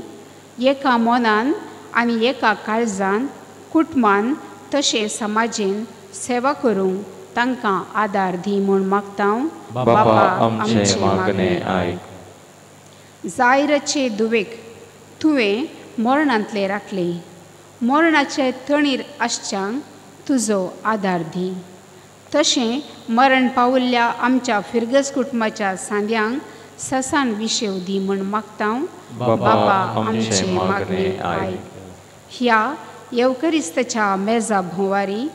एका मनान आनी एका काळजान कुटुंबान तशें समाजेन सेवा करूंक तांकां आदार दी म्हूण मागता. बापा आमचें मागणें आयक. जायराचे दुवेक तुवें मरणांतलें राखलें, मरणाचे तणीर आसच्यांक तुजो आदार दी. तशें मरण पावल्ल्या आमच्या फिरगज कुटुंबाच्या सांद्यांक ससान विशेव दी म्हूण मागता. बापा आमचें मागणें आयक. ह्या येवकरिस्ताच्या मेजा भोंवारी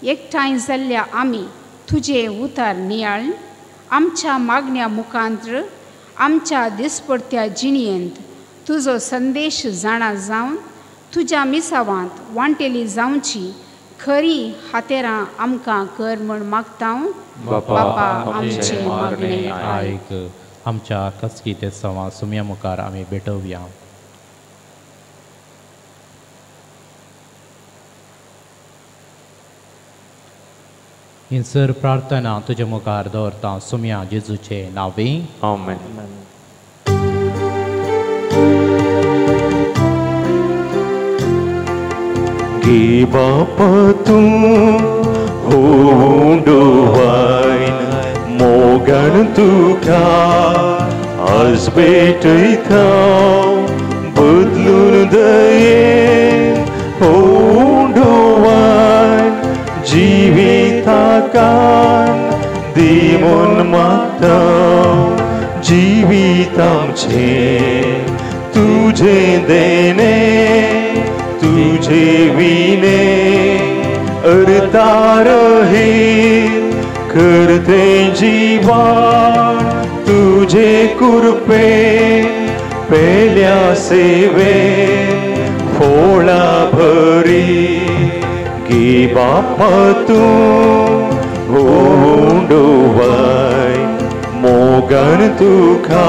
एकठांय जाल्ल्या आमी तुजें उतार नियाळ आमच्या मागण्या मुखांत्र आमच्या दिसपडत्या जिणयेंत तुजो संदेश जाणा जावन तुज्या मिसावांत वांटेली जावची खरी हातेरां आमकां कर म्हूण मागता. बापा आमचें मागणें आयक. आमच्या कसकी ते सवा सुम्या मुखार आमी भेटोवया. ही सर प्रार्थना तुज्या मुखार दवरता सुम्या जेजूचे नांवे. आमेन. गे बापा तूं होंडोवायन मोगान तुका आज भेटयता बदलून दयेन होंडोवायन जिविताकान दी म्हूण मागता. जिवीत आमचें तुजें देणें तुझे विने अर्थारहित करते जीवन तुझे कृपे पेल्या सेवे फोळा भरी. गे बापा तूं होंडोवाय मोगान तुका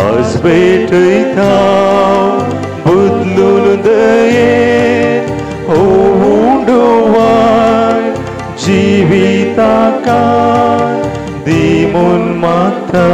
आज भेटयता बदलून दयेन होंडोवाय जिविताकान दी म्हूण मागता.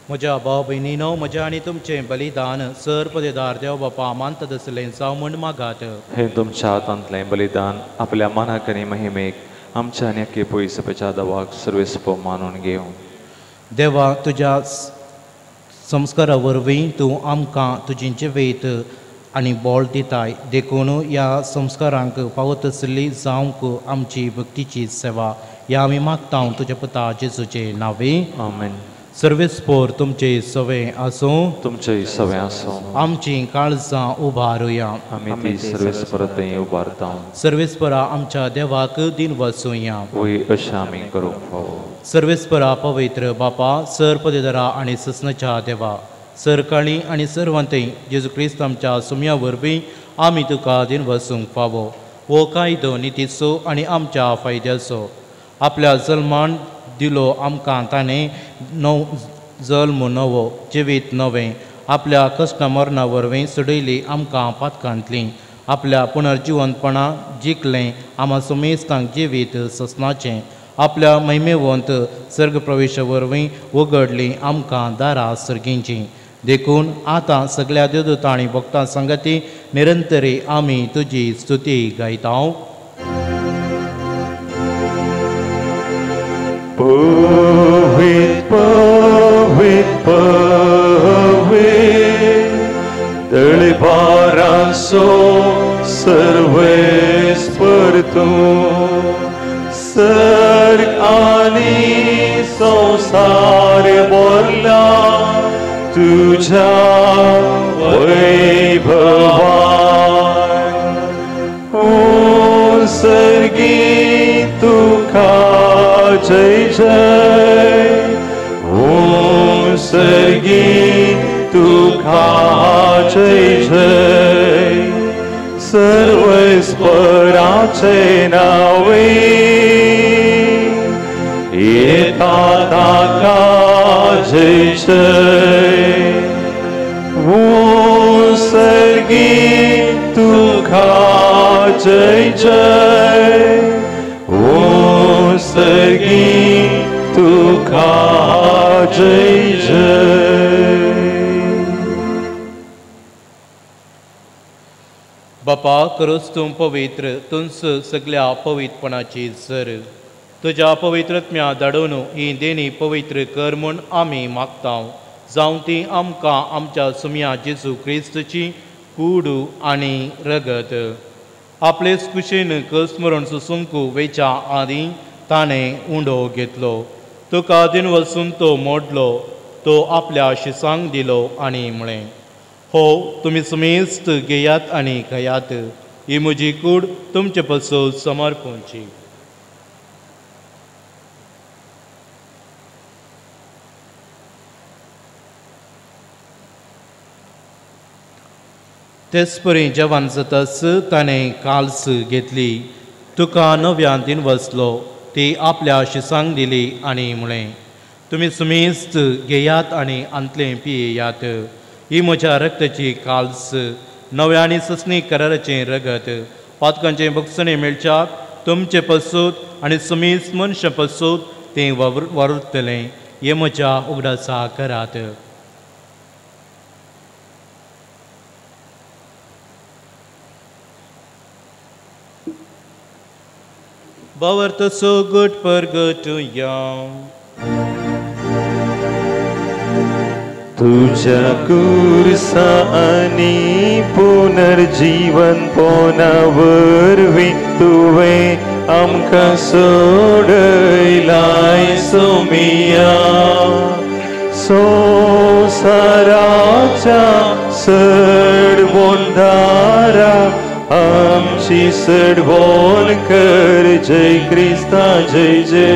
म्हज्या भाव भयणीनो, म्हज्या आनी तुमचें बलिदान सर पदेदार देव बापा मानता तसलें जावं म्हूण मागात. हें तुमच्या हातांतलें बलिदान आपल्या मनाक आनी महिमेक आमच्या आनी अख्खे पयसपेच्या दवाक सर्वेस्प मानून घेवं. देवा, तुज्या संस्कारा वरवीं तूं आमकां तुजी जिवीत आनी बोळ दिताय, देखून ह्या संस्कारांक पावत आसली जावंक आमची भक्तीची सेवा ह्या आमी मागता तुज्या पुता जेजूचे नांवे. आमेन. सर्वेस्पोर तुमचे सवे आसूं. तुमचे सवे आसूं. आमची काळजां उबारुया. आमी ती सर्वेस्परा थंय उबारता. सर्वेस्परा आमच्या देवाक दिन वचुया. वय अशें आमी करूंक फावो. सर्वेस्परा पवित्र बापा, सर पदेदरा आनी ससनाच्या देवा, सरकाळी आनी सर्वांतय जेजू क्रिस्त आमच्या सुम्या वरवीं आमी तुका दिन वचूंक फावो. हो कायदो नितीचो आनी आमच्या फायद्याचो आपल्या जल्मान दिलो आमकां ताणें नव जल्म नवो जिवीत नवें आपल्या कश्ट मरणा वरवीं सोडयली आमकां पातकांतली आपल्या पुनर्जिवंतपणा जिखलें आमा सुमेस्तांक जिवीत ससनाचें आपल्या महिमेवंत सर्ग प्रवेशा वरवीं उगडली आमकां दारां सर्गींची. देखून आतां सगळ्या देवदूतां आनी भक्तां संगती निरंतरी आमी तुजी स्तुती गायता. पवित पवित पवित दळभारांचो सर्वेस्पर तूं सर्ग आनी संवसार भरला तुझ्या वैभवान. सर्गी तुका जय जय, ओम सर्गी तुका जय जय, सर्वेस्पराचे नावे येता ताका जय जय, ओम सर्गी तुका जय जय, ओम सर्गी तुका जय जय. बापा, करूच तूं पवित्र, तुंच सगळ्या पवित्रपणाची सर. तुज्या पवित्रत्म्या धाडून ही देणी पवित्र कर म्हूण आमी मागता. जावं ती आमकां आमच्या सुम्या जेजू क्रिस्तची कूड आनी रगत. आपलेच कुशीन कस मरण सुसूंक वेच्या आदीं ताणें उंडो घेतलो, तुका दिन वचून तो मोडलो, तो आपल्या शिसांक दिलो आनी म्हळें, हो तुमी सुमेस्त घेयात आनी खायात. ही म्हजी कूड तुमचे पासून समर्पणची. तेच परी जेवण जाताच ताणें काल्स घेतली, तुका नव्यान दिन वसलो, ती आपल्या शिसांक दिली आनी म्हळें, तुमी सुमेस्त घेयात आनी आंतलें पियेयात. ही म्हज्या रक्ताची काल्स, नव्या आनी ससणी कराराचें रगत, पातकांचें भोगसणें मेळच्याक तुमचे पसूत आनी सुमेस्त मनशां पसूत तें वावुरतलें. हें म्हज्या उगडासा करात. बावर्त सोगट परगटुया. तुझ्या कुर्सा आनी पुनर्जीवन पोना वरवीं तुवें आमकां सोडयलाय सोमिया. संवसाराच्या सडबोंदारा आमची सडबोन कर. जय क्रिस्ता जय जय.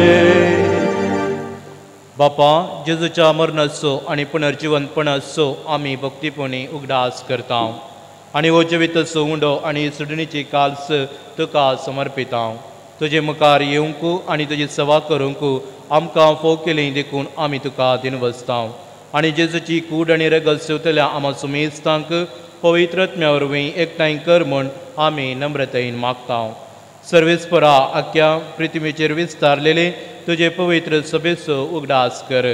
बापा, जेजूच्या मरणाचो आनी पुनर्जिवनपणाचो आमी भक्तीपणी उगडास करता आनी हो जिविताचो उंडो आनी सुडणीची काल्स तुका समर्पिता. तुजे मुखार येवंक आनी तुजी सेवा करूंक आमकां फोव केली देखून आमी तुका दिनवसता आनी जेजूची कूड आनी रगत सेवतल्या आमा सुमेस्तांक पवित्र आत्म्या वरवीं एकठांय कर म्हूण आमी नम्रतायेन मागता. सर्वेस्परा आख्या पृथ्वीचेर विस्तारलेले तुजे पवित्र सभेचो उगडास कर.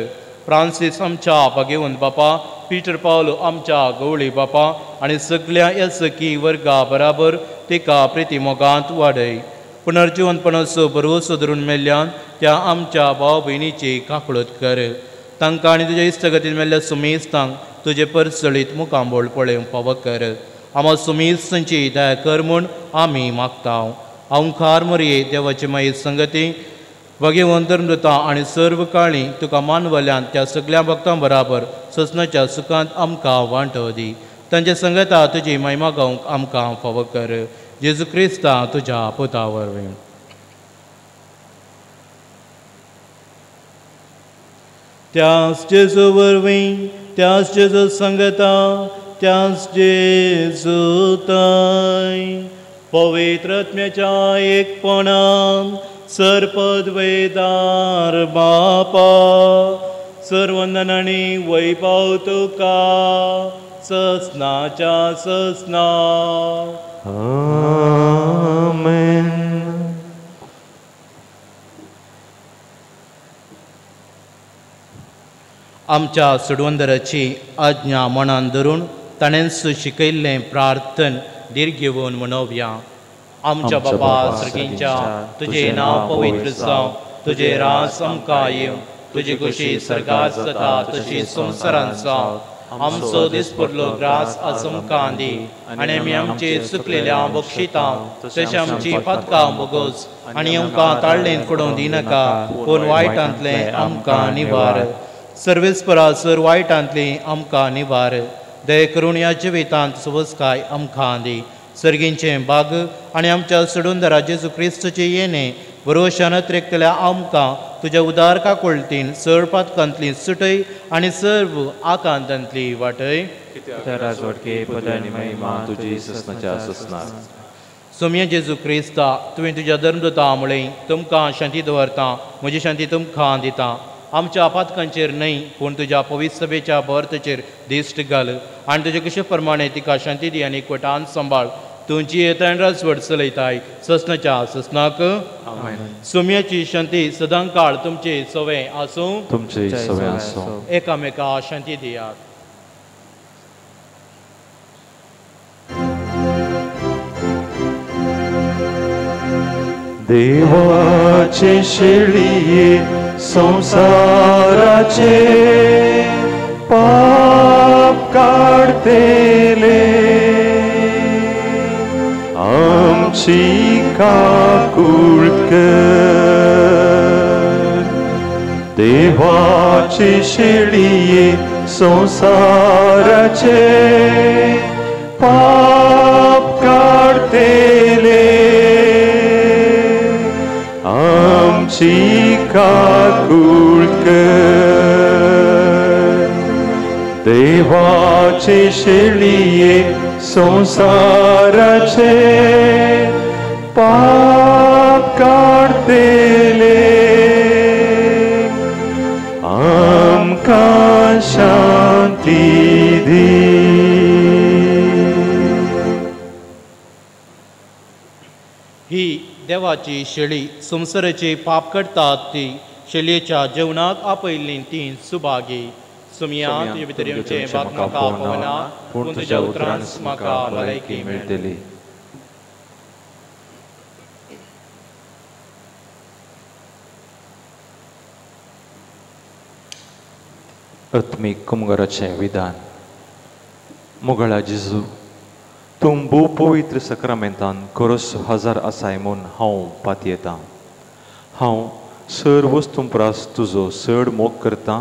फ्रांसीस आमच्या भागेवंत बापा, पीटर पावलो आमच्या गवळी बापा आनी सगल्या येसकी वर्गा बराबर तिका प्रिती मोगांत वाडय. पुनर्जिवनपणाचो भरवसो धरून मेल्ल्यान त्या आमच्या भाव भयणीची काकळूत कर. तांकां आनी तुज्या इश्टगतीन मेल्ल्या सुमेस्तांक तुजे परसळीत मुखांबोळ पळोवंक फावो कर. आमा सुमेस्तांची दया कर म्हूण आमी मागता. अंकार मोरये देवाचे माये संगती भगेवन धर्मदूता आनी सर्व काळी तुका मानवल्यान त्या सगल्या भक्तां बराबर ससनाच्या सुखांत आमकां वांटो दी. तांच्या संगता तुजी महिमा गावंक आमकां फावो कर. जेजू क्रिस्ता तुज्या पुता वरवीं. त्याच जेजू वरवीं, त्याच जेजू संगता, त्याच जेजू ताय पवित्र आत्म्याच्या एकपणान सर्पद्वेदार बापा सर्वंदन आनी वैभव तुका ससनाच्या ससना. आमेन. आमच्या सोडवंदराची आज्ञा मनान धरून ताणेंच शिकयल्लें प्रार्थन धीर घेवन म्हणोवया. आमच्या बाबा सर्गींच्या, तुजें नांव पवित्र जावं, तुजें राज आमकां येवं, तुजी खुशी सर्गात जाता तशी संवसारांत जावं. आमचो दिसपडलो ग्रास आज आमकां दी आनी आमी आमचे चुकलेल्या बक्षिता तशें आमची पातकां बोगोस आनी आमकां ताळ्ळेंत पडोवंक दिनाका, पूण वायटांतलें आमकां निवार. सर्वेस्परा सर वायटांतलें आमकां निवार. दया करून ह्या जिवितांत सुवस्काय आमकां दी. सर्गींचें बाग आनी आमच्या सोडूनदारा जेजू क्रिस्तूचें येणें भरवशान त्रेकतल्या आमकां तुज्या उदार काकुळटीन सर पातकांतली सुटय आनी सर्व आकांतांतली वाटय. सोम्या जेजू क्रिस्ता, तुवें तुज्या धर्मदूता म्हळें, तुमकां शांती दवरता, म्हजी शांती तुमकां दिता. आमच्या पातकांचेर न्हय पूण तुज्या पवित्र सभेच्या भरतेचेर दिश्ट घाल आनी तुजे कशे प्रमाणे तिका शांती दी आनी एकवटान सांबाळ. तूं जियेता आनी राजवट चलयताय ससनाच्या ससनाक. सोम्याची शांती सदां काळ तुमचे सवे आसूं. तुमचे सवे आसूं. एकामेका शांती दियात. देवाचे शेळये संसाराचे पाप काडतेले आमची काकूळ कर. देवाचे शेळये संसाराचे पाप काडतेले आमची काकूळ कर देवाचे शेळये संसाराचे पाप काडतेले आमकां शांती दी. ही देवाची शेळी संवसाराचे पाप करतात ती शेळयेच्या जेवणाक आपयल्ली ती सुभागी. सुमया तुजे भितर येवचें बाक म्हाका पवना पूण तुज्या उतरान म्हाका भलायकी मेळटली. आत्मीक कुमगराचें विधान. मोगळा जेजू, तूं भोव पवित्र सक्रामेंतान खरोच हजार आसाय म्हूण हांव पातयेतां. हांव सर वस्तूं प्रास तुजो चड मोग करतां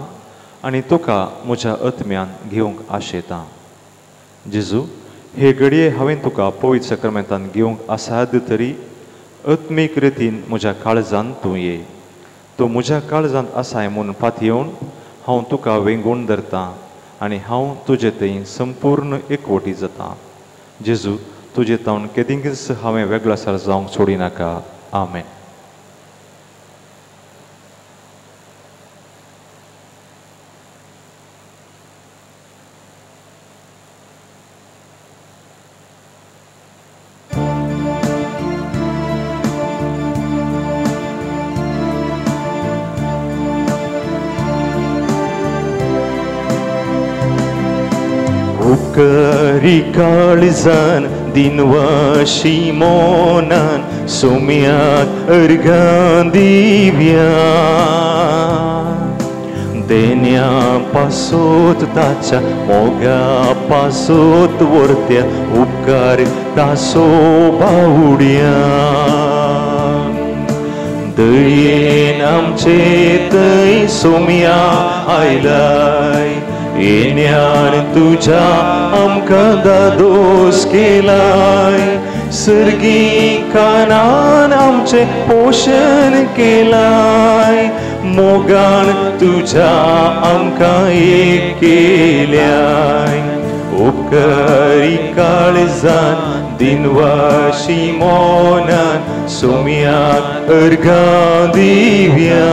आनी तुका म्हज्या आत्म्यान घेवंक आशेतां. जेजू, हे घडये हांवें तुका पवित्र सक्रामेंतान घेवंक आसाद तरी आत्मीक रितीन म्हज्या काळजान तूं ये. तूं म्हज्या काळजांत आसाय म्हूण पातयेवन हांव तुका वेंगून धरतां आनी हांव तुजे थंय संपूर्ण एकवटी जातां. जेजू, तुजे तावन केदिंगच हांवें वेगळासार जावंक सोडिनाका. आमेन. उपकारी काळजान दिनवाशी मोनान सोम्याक अर्घां दिव्या देण्या पासोत ताच्या मोगा पासोत वर्त्या उपकार तासो बावड्या दयेन आमचे थंय सोम्या आयलाय येण्यान तुज्या आमकां दादोस केलाय सर्गी कानान आमचें पोशण केलाय मोगान तुज्या आमकां एक केल्याय उपकारी काळजान दिनवाशी मोनान सोम्याक अर्घां दिव्या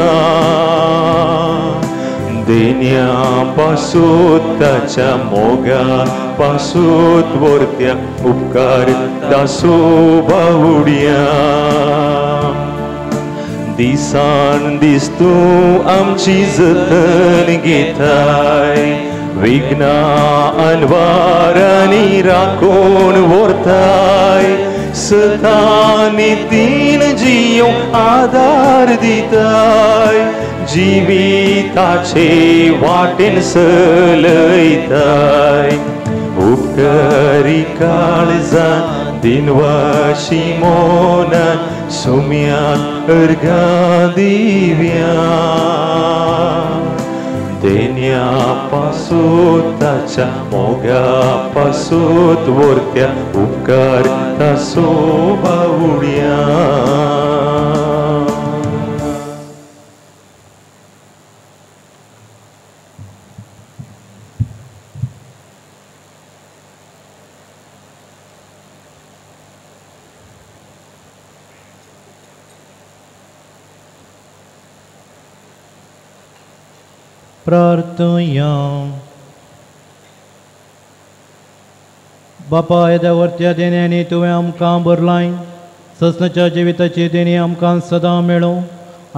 देण्या पासूत ताच्या मोगा पासूत वर्त्या उपकार तासो बावड्या दिसान दीस तूं आमची जतन घेताय विघ्ना अनवारांनी राखून व्हरताय सतानी तीन जियों आदार दिताय जिविताचे वाटेन सलयताय उपकारी काळजान दिनवाशी मोनान सोम्याक अर्घां दिव्या देण्या पासूत ताच्या मोगा पासूत वर्त्या उपकार तासो बावड्या. प्रार्थया. बापा, येद्या वर्त्या देण्यांनी तुवें आमकां भरलाय ससनाच्या जिविताची देणी आमकां सदां मेळूं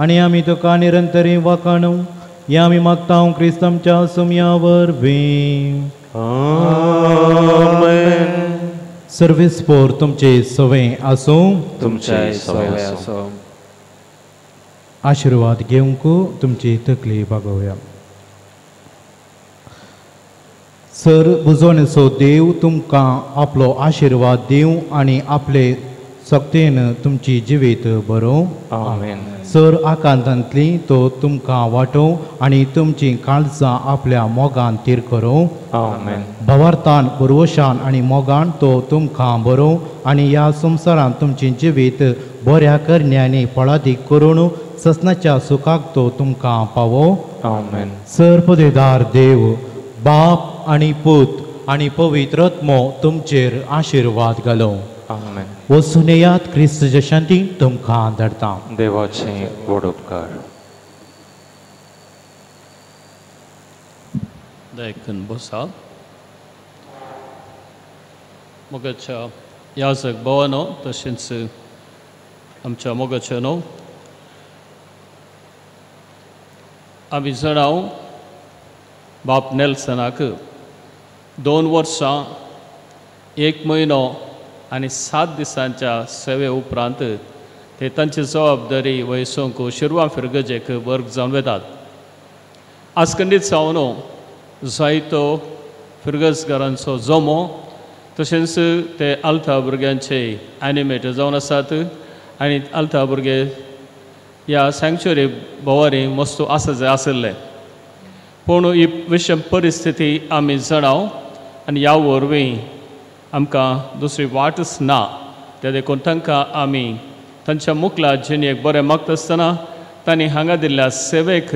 आनी आमी तुका निरंतरी वाखाणू हें आमी मागता क्रिस्त आमच्या सुमया वरवीं. आमेन. सर्वीस पोर तुमचे सवे आसूं. तुमचे सवे आसूं. आशिर्वाद घेवंक तुमची तकली बागोवया. सर बुजवणेचो देव तुमकां आपलो आशिर्वाद दिवं आनी आपले सक्तेन तुमची जिवीत बरोवं. आमेन. सर आकांतांतली तो तुमकां वाटोवं आनी तुमची काळजां आपल्या मोगान तीर करूं. आमेन. भावार्थान पुर्वशान आनी मोगान तो तुमकां बरोवं आनी ह्या संवसारांत तुमची जिवीत बऱ्या करण्यांनी फळादीक करून ससनाच्या सुखाक तो तुमकां पावोवं. आमेन. सर पदेदार देव बाप आनी पूत आनी पवित्र आत्मो तुमचेर आशिर्वाद घालूं. आमेन. वचून येयात, क्रिस्तच्या शांती तुमकां धाडटा. देवाचे व्हड उपकार. देखून बसा मोगाच्या याजक भवानो तशेंच आमच्या मोगाच्या न्हू आमी जाणां बाप नेल्सनाक 2 वर्सां 1 म्हयनो आनी 7 दिसांच्या सेवे उपरांत ते तांची जबाबदारी वयसोंक शिरवां फिरगजेक वर्ग जावन वेतात. आजकंडीत जावन जायतो फिरगजगारांचो जमो तशेंच ते आल्ता भुरग्यांचे एनिमेटर जावन आसात आनी आल्ता भुरगे ह्या सँक्चुरी भोंवारी मस्त आसा जाय आशिल्ले. पूण ही विशम परिस्थिती आमी जाणाव आनी ह्या वरवीं आमकां दुसरी वाटच ना. त्या देखून तांकां आमी तांच्या मुखला जिणेक बरें मागता आसतना तांणी हांगा दिल्ल्या सेवेक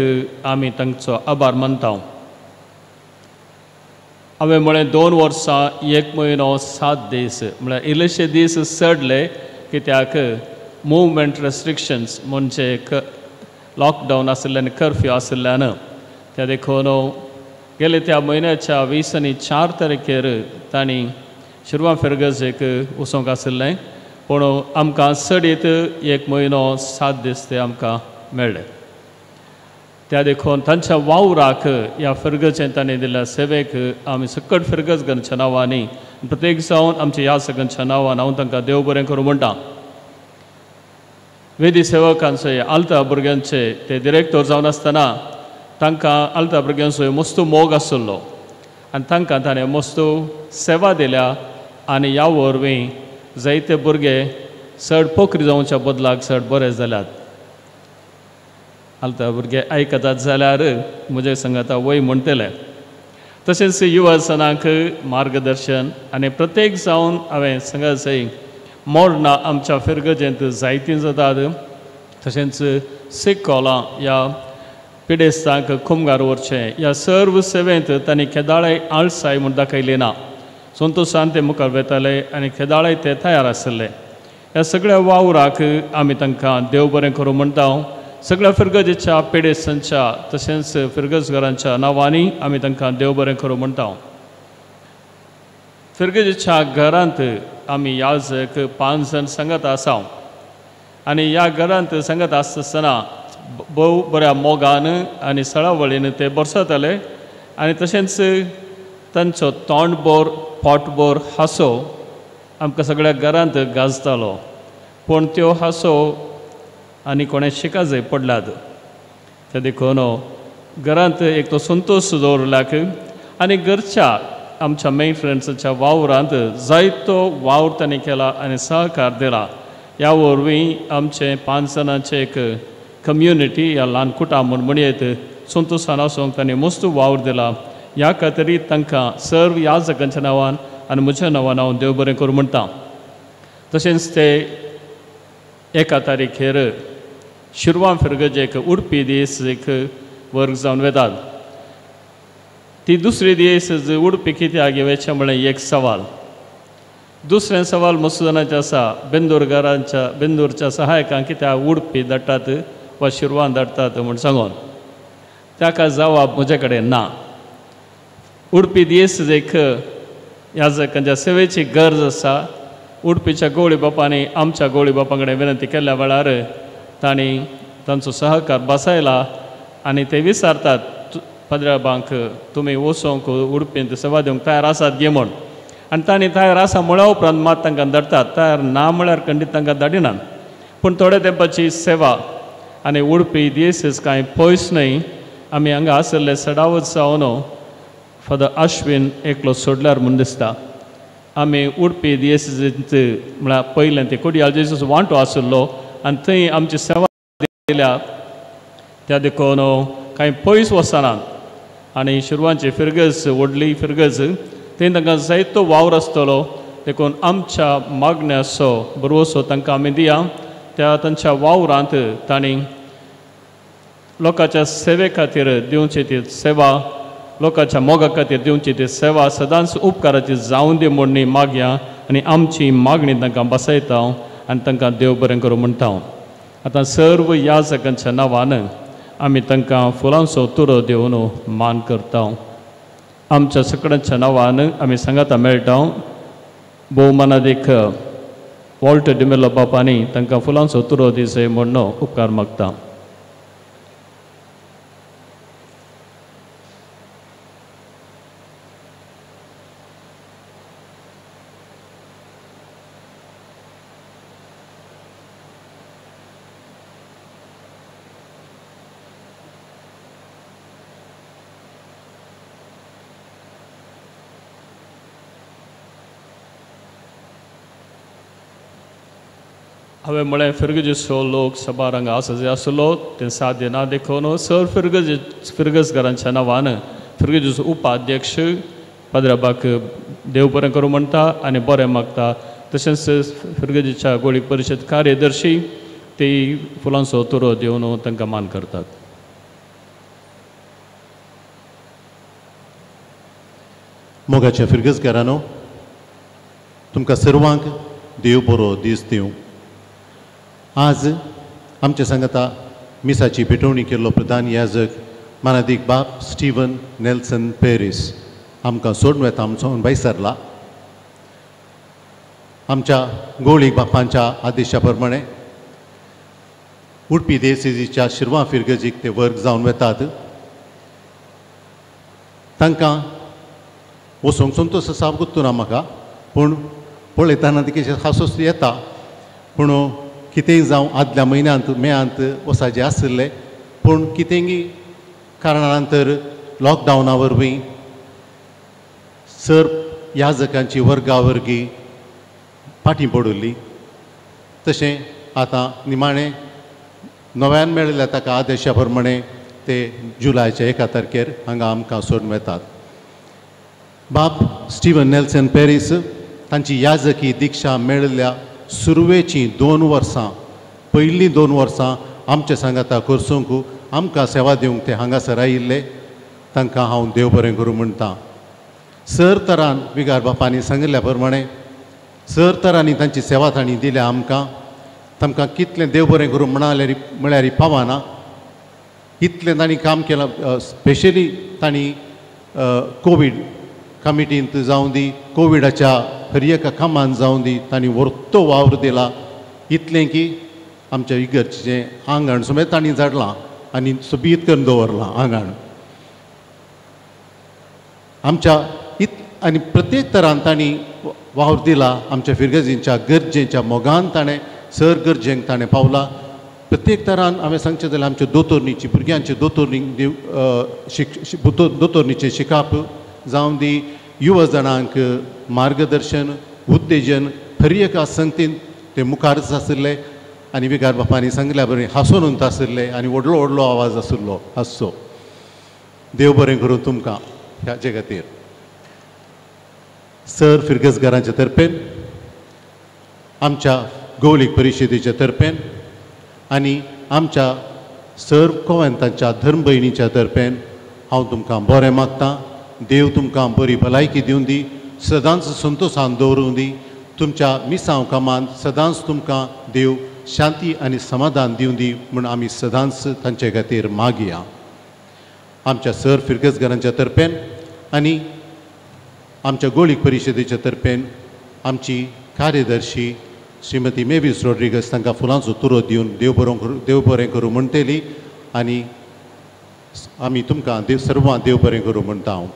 आमी तांचो आभार मानता. हांवें म्हळें 2 वर्सां 1 म्हयनो 7 दीस म्हळ्यार इल्लेशे दीस चडले कित्याक मुवमेंट रेस्ट्रिक्शन्स म्हणजे लॉकडावन आशिल्ल्यान कर्फ्यू आशिल्ल्यान. त्या देखून गेले त्या म्हयन्याच्या 20 आनी 4 तारखेर तांणी शिरवां फिरगजेक वचोंक आशिल्लें, पूण आमकां चडीत 1 म्हयनो 7 दीस ते आमकां मेळ्ळे. त्या देखून तांच्या वावराक ह्या फिरगजेन तांणी दिल्ल्या सेवेक आमी सकट फिरगजगांच्या नांवांनी प्रत्येक जावन आमच्या ह्या सगळ्यांच्या नांवान हांव तांकां देव बरें करूं म्हणटा. वेदी सेवकांचे आल्ता भुरग्यांचे ते डिरेक्टर जावन आसतना तांकां आल्ता भुरग्यांचो मस्त मोग आशिल्लो आनी तांकां ताणें मस्त सेवा दिल्या आनी ह्या वरवीं जायते भुरगे चड पोखरी जावच्या बदलाक चड बरे जाल्यात. आल्ता भुरगे आयकतात जाल्यार म्हजे संगाता वय म्हणटले. तशेंच युवाजनांक मार्गदर्शन आनी प्रत्येक जावन हांवें सांगा मोडना आमच्या फिरगजेंत जायतीं जातात. तशेंच सिकोलां ह्या पिडेस्तांक खुमगार व्हरचें ह्या सर्व सेवेंत तांणी केदाळे आळसाय म्हूण दाखयली ना. संतोशान ते मुखार वेताले आनी केदाळे ते तयार आशिल्ले. ह्या सगळ्या वावराक आमी तांकां देव बरें करूं म्हणटा. सगळ्या फिरगजेच्या पिडेस्तांच्या तशेंच फिरगजगारांच्या नांवांनी आमी तांकां देव बरें करूं म्हणटा. फिरगजेच्या घरांत आमी याजक 5 जाण सांगत आसा आनी ह्या घरांत सांगत आसतना भोव बऱ्या मोगान आनी सळावळीन ते बरसताले आनी तशेंच तांचो तोंडभर पोटभर हांसो आमकां सगळ्या घरांत गाजतालो. पूण त्यो हांसो आनी कोणें शिकाजय पडल्यात. ते देखून घरांत एक तो संतोश दवरल्याक आनी घरच्या आमच्या मेन फ्रेंड्साच्या वावरांत जायतो वावर तांणी केला आनी सहकार दिला. ह्या वरवीं आमचें 5 जाणांचें एक कम्युनिटी ह्या ल्हान कुटां म्हूण म्हणयेत संतोशान आसूंक तांणी मस्त वावर दिला. ह्या खातीर तांकां सर्व ह्या जगांच्या नांवान आनी म्हज्या नांवान हांव देव बरें करूं म्हणटा. तशेंच ते 1 तारखेर शिरवां फिरगजेक उडपी दीस एक वर्ग जावन वेतात. ती दुसरी दीस उडपी कित्याक वेचें म्हळें एक सवाल. दुसरें सवाल मसुदानाचें आसा बेंदूरगारांच्या बेंदूरच्या सहायकांक कित्याक उडपी धाडटात वा शिरवां धाडटात म्हूण सांगून ताका जवाब म्हजे कडेन ना. उडपी दीस एक ह्या जाकांच्या सेवेची गरज आसा. उडपीच्या गवळी बापांनी आमच्या गवळी बापां कडेन विनंती केल्ल्या वेळार तांणी तांचो सहकार बसयला आनी ते विचारतात पाद्र्याबांक तुमी वचोंक उडपींत सेवा दिवंक तयार आसात गे म्हूण. आनी तांणी तयार आसा म्हळ्या उपरांत मात तांकां धाडटात, तयार ना म्हळ्यार खंडीत तांकां धाडिनात. पूण थोड्या तेंपाची सेवा आनी उडपी दीस कांय पयस न्हय. आमी हांगा आशिल्ले सडावत जावन फादर अश्विन एकलो सोडल्यार म्हूण दिसता. आमी उडपी दियेसींत म्हळ्यार पयलें ते कोडियाल जेजूस वांटो आशिल्लो आनी थंय आमची सेवा दिल्या. त्या देखून कांय पयस वचनात आनी शिरवांची फिरगज व्हडली फिरगज थंय तांकां जायतो वावर आसतलो. देखून आमच्या मागण्याचो भरवसो तांकां आमी दिया. त्या तांच्या वावरांत तांणी लोकांच्या सेवे खातीर दिवची ती सेवा, लोकांच्या मोगा खातीर दिवची ती सेवा सदांच उपकाराची जावन दी म्हूण मागया आनी आमची मागणी तांकां बसयता आनी तांकां देव बरें करूं म्हणटा. आतां सर्व याजकांच्या नांवान आमी तांकां फुलांचो तुरो दिवन मान करता. आमच्या सगळ्यांच्या नांवान आमी सांगाता मेळटा. भोवमानादीक वॉल्टर डिमेलो बापांनी तांकां फुलांचो तुरो दिसय म्हूण उपकार मागता. हांवें म्हळें फिरगजीचो लोक सभार हांगा आसा जे आसलो तें साद्य ना देखून सर फिरगज फिरगजकारांच्या नांवान फिरगजीचो उपाध्यक्ष पाद्राबाक देव बरें करूं म्हणटा आनी बरें मागता. तशेंच फिरगजीच्या गोळी परिशद कार्यदर्शी ते फुलांचो तुरो दिवन तांकां मान करतात. मोगाच्या फिरगजकारांनो, तुमकां सर्वांक देव बरो दीस दिवं. आज आमच्या सांगाता मिसाची भेटवणी केल्लो प्रधान याजक मानादीक बाप स्टीवन नेल्सन पेरीस आमकां सोडून वेता, आमचो भायसरला. आमच्या गोळीक बापांच्या आदेशा प्रमाणे उडपी देसेजीच्या शिरवां फिरगजीक ते वर्ग जावन वेतात. तांकां वचोंक संतोश साप गुत्तू ना म्हाका, पूण पळयतना ती कितें हांसोस येता. पूण कितेंय जावं आदल्या म्हयन्यांत मेयांत वसाजे आशिल्ले, पूण कितेंय कारणान तर लॉकडावना वरवीं सर याजकांची वर्गा वर्गी फाटीं पडिल्ली. तशें आतां निमाणें नव्यान मेळिल्ल्या ताका आदेशा प्रमाणे ते जुलायच्या 1 तारखेर हांगा आमकां सोडून वेतात. बाप स्टीवन नेल्सन पेरीस तांची याजकी दिक्षा मेळिल्ल्या सुरवेचीं 2 वर्सां, पयलीं 2 वर्सां आमच्या सांगाता करसूंक आमकां सेवा दिवंक ते हांगासर आयिल्ले. तांकां हांव देव बरें करूं म्हणटा. सर तरान विगार बापांनी सांगिल्ल्या प्रमाणे सर तरांनी तांची सेवा तांणी दिल्या आमकां. तांकां कितलें देव बरें करूं म्हळ्यार पावना इतलें तांणी काम केलां. स्पेशली तांणी कोवीड कमिटींत जावं दी, कोविडाच्या हर एका कामान जावं दी, तांणी व्हरतो वावर दिला. इतलें की आमच्या इगर्जेचें आंगण समेत तांणी झाडलां आनी सोबीत करून दवरलां आंगण आमच्या. आनी प्रत्येक तरान तांणी वावर दिला. आमच्या फिरगजींच्या गरजेच्या मोगान ताणें सर गरजेंक ताणें पावला. प्रत्येक तरान हांवें सांगचें जाल्यार आमच्या दोतोरणीची भुरग्यांचे दोतोरणी दोतोरणीचें शिकाप जावं दी, युवा जाणांक मार्गदर्शन उत्तेजन हर एका संगतीन ते मुखारच आशिल्ले. आनी विगार बापांनी सांगिल्ल्या बरें हांसून आशिल्ले आनी व्हडलो व्हडलो आवाज आशिल्लो हांसचो. देव बरें करूं तुमकां ह्याचे खातीर. सर फिरगजगारांच्या तर्फेन, आमच्या गौलीक परिशदेच्या तर्फेन आनी आमच्या सर कोवेंतांच्या धर्मभयणीच्या तर्फेन हांव तुमकां बरें मागतां. देव तुमकां बरी भलायकी दिवं दी, सदांच संतोशान दवरूं दी. तुमच्या मिसांव कामांत सदांच तुमकां देव शांती आनी समाधान दिवं दी म्हूण आमी सदांच तांचे खातीर मागया. आमच्या सर फिरगजगारांच्या तर्फेन आनी आमच्या गोळीक परिशदेच्या तर्फेन आमची कार्यदर्शी श्रीमती मेवीस रॉड्रिगस तांकां फुलांचो तुरो दिवन देव बरें करूं म्हणटली आनी आमी तुमकां देव सर्वां देव बरें करूं म्हणटा हांव.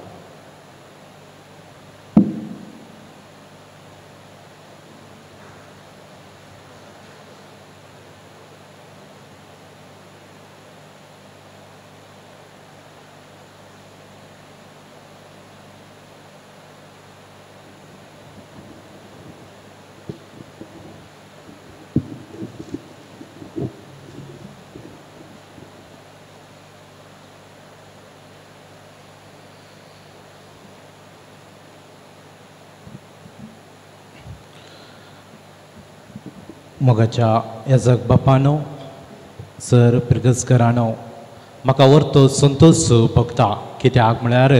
मोगाच्या याजक बापानो, सर पिरगजकरानो, म्हाका वर्तो संतोश भोगता. कित्याक म्हळ्यार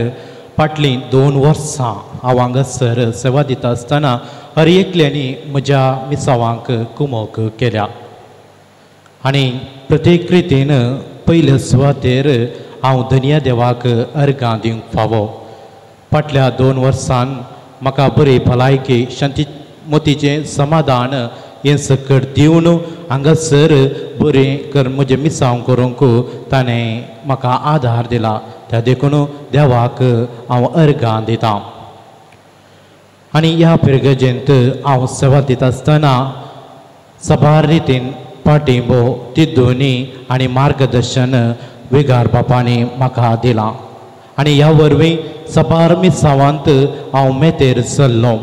फाटलीं 2 वर्सां हांव हांगासर सेवा दिता आसतना हर एकल्यांनी म्हज्या मिसावांक कुमोक केल्या आनी प्रत्येक रितीन पयले सुवातेर हांव धनया देवाक अर्गां दिवंक फावो. फाटल्या 2 वर्सान म्हाका बरी भलायकी, शांती, मतीचें समाधान हें सकट दिवन हांगासर बरें कर म्हजें मिसांव करूंक ताणें म्हाका आदार दिला. त्या देखून देवाक हांव अर्गां दितां. आनी ह्या पिरगजेंत हांव सेवा दिता आसतना साबार रितीन पाठिंबो, तिद्दोनी आनी मार्गदर्शन विगार बापांनी म्हाका दिलां आनी ह्या वरवीं साबार मिसावांत हांव मेतेर चल्लो.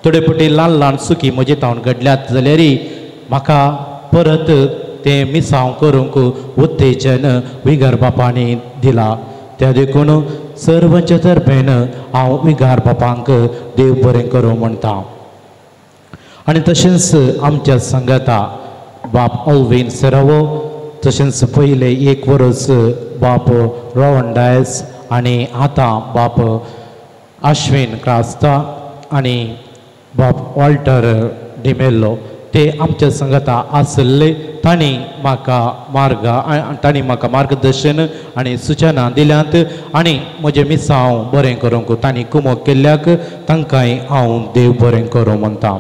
थोडे फावटी ल्हान ल्हान चुकी म्हजे तावन घडल्यात जाल्यार म्हाका परत तें मिसांव करूंक उत्तेजन विगार बापांनी दिला. त्या देखून सर्वांच्या तर्फेन हांव विगार बापांक देव बरें करूं म्हणटा. आनी तशेंच आमच्या सांगाता बाप ऑल्वीन सेरावो, तशेंच पयले 1 वर्स बाप रोवन डायस आनी आतां बाप आश्विन क्रास्ता आनी बाप वॉल्टर डिमेल्लो ते आमच्या सांगाता आसले. तांणी म्हाका तांणी म्हाका मार्गदर्शन आनी सुचना दिल्यात आनी म्हजें मिसांव बरें करूंक तांणी कुमोक केल्ल्याक तांकांय हांव देव बरें करूं म्हणटा.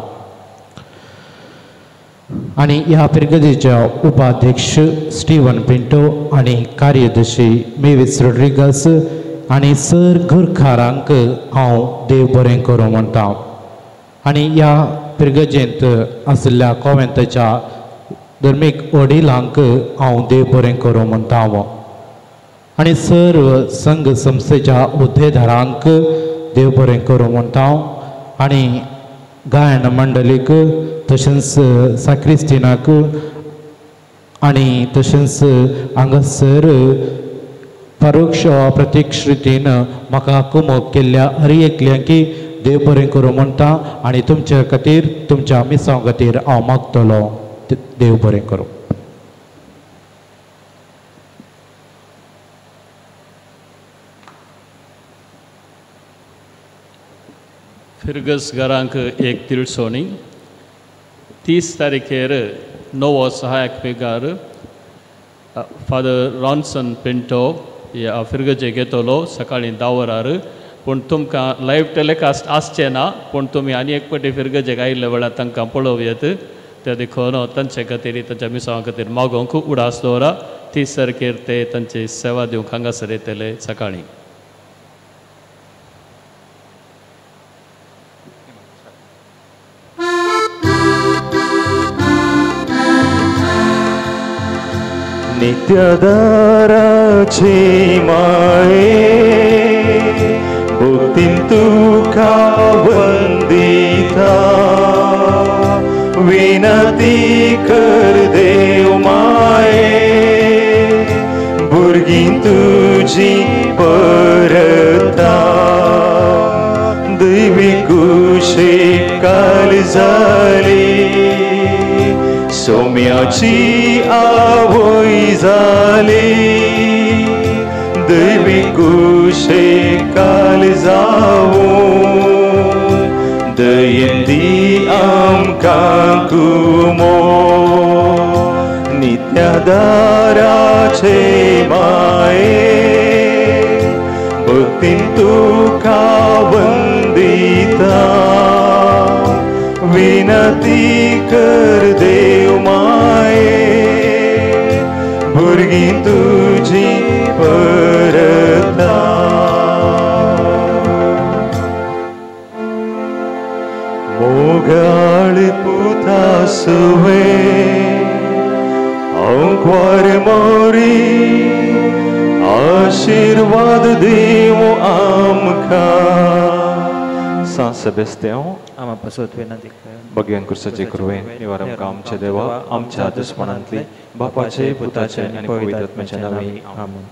आनी ह्या पिरगदीच्या उपाध्यक्ष स्टीवन पिंटो आनी कार्यदर्शी मेविस रोड्रिगस आनी सर घरकारांक हांव देव बरें करूं म्हणटा. आनी ह्या पिरगजेंत आशिल्ल्या कोवेंताच्या धर्मीक वडिलांक हांव देव बरें करूं म्हणटा. आनी सर्व संघ संस्थेच्या हुद्देदारांक देव बरें करूं म्हणटा. आनी गायन मंडळीक, तशेंच साक्रिस्तिनाक आनी तशेंच हांगासर परोक्ष वा प्रत्यक्ष रितीन म्हाका कुमोक केल्ल्या हर एकल्यांकी देव बरें करूं म्हणटा आनी तुमच्या खातीर, तुमच्या मिसांव खातीर हांव मागतलो. देव बरें करूं. फिरगस घरांक एक तिळसोणी 30 तारखेर नवो सहायक फिगार फादर रॉन्सन पिंटो ह्या फिरगजेक येतलो सकाळीं 10 वरार. पूण तुमकां लायव्ह टेलिकास्ट आसचें ना, पूण तुमी आनी एक पटी फिरगजेक आयिल्ल्या वेळार तांकां पळोवयेत. त्या देखून तांचे खातीर, तांच्या मिसांवा खातीर मागोवंक उडास दवरा. 30 तारखेर ते तांची सेवा दिवंक हांगासर येतले सकाळीं. नित्यदाराची माये भक्तीन तुका वंदिता, विनती कर देव माये भुरगीं तुजी परता, दैवी कुशे काल जाली सोम्याची आवय जाली, दैवी कुशे काल जावूं दयेन दी आमकां कुमो, नित्यादाराचे माये भक्तीन तुका वंदिता, विनती कर देव माये भुरगीं तुजी परता. मोगाळ पुता सुवे अंक्वार मोरी आशीर्वाद देव आमकां. सांत सेबेस्त्यांव बगयान कुर्साचे कृपेन निवार आमकां आमच्या देवा आमच्या दुस्मानांतली बापाचे पुताचे आनी पवित्र आत्म्याच्या नांवान आमेन.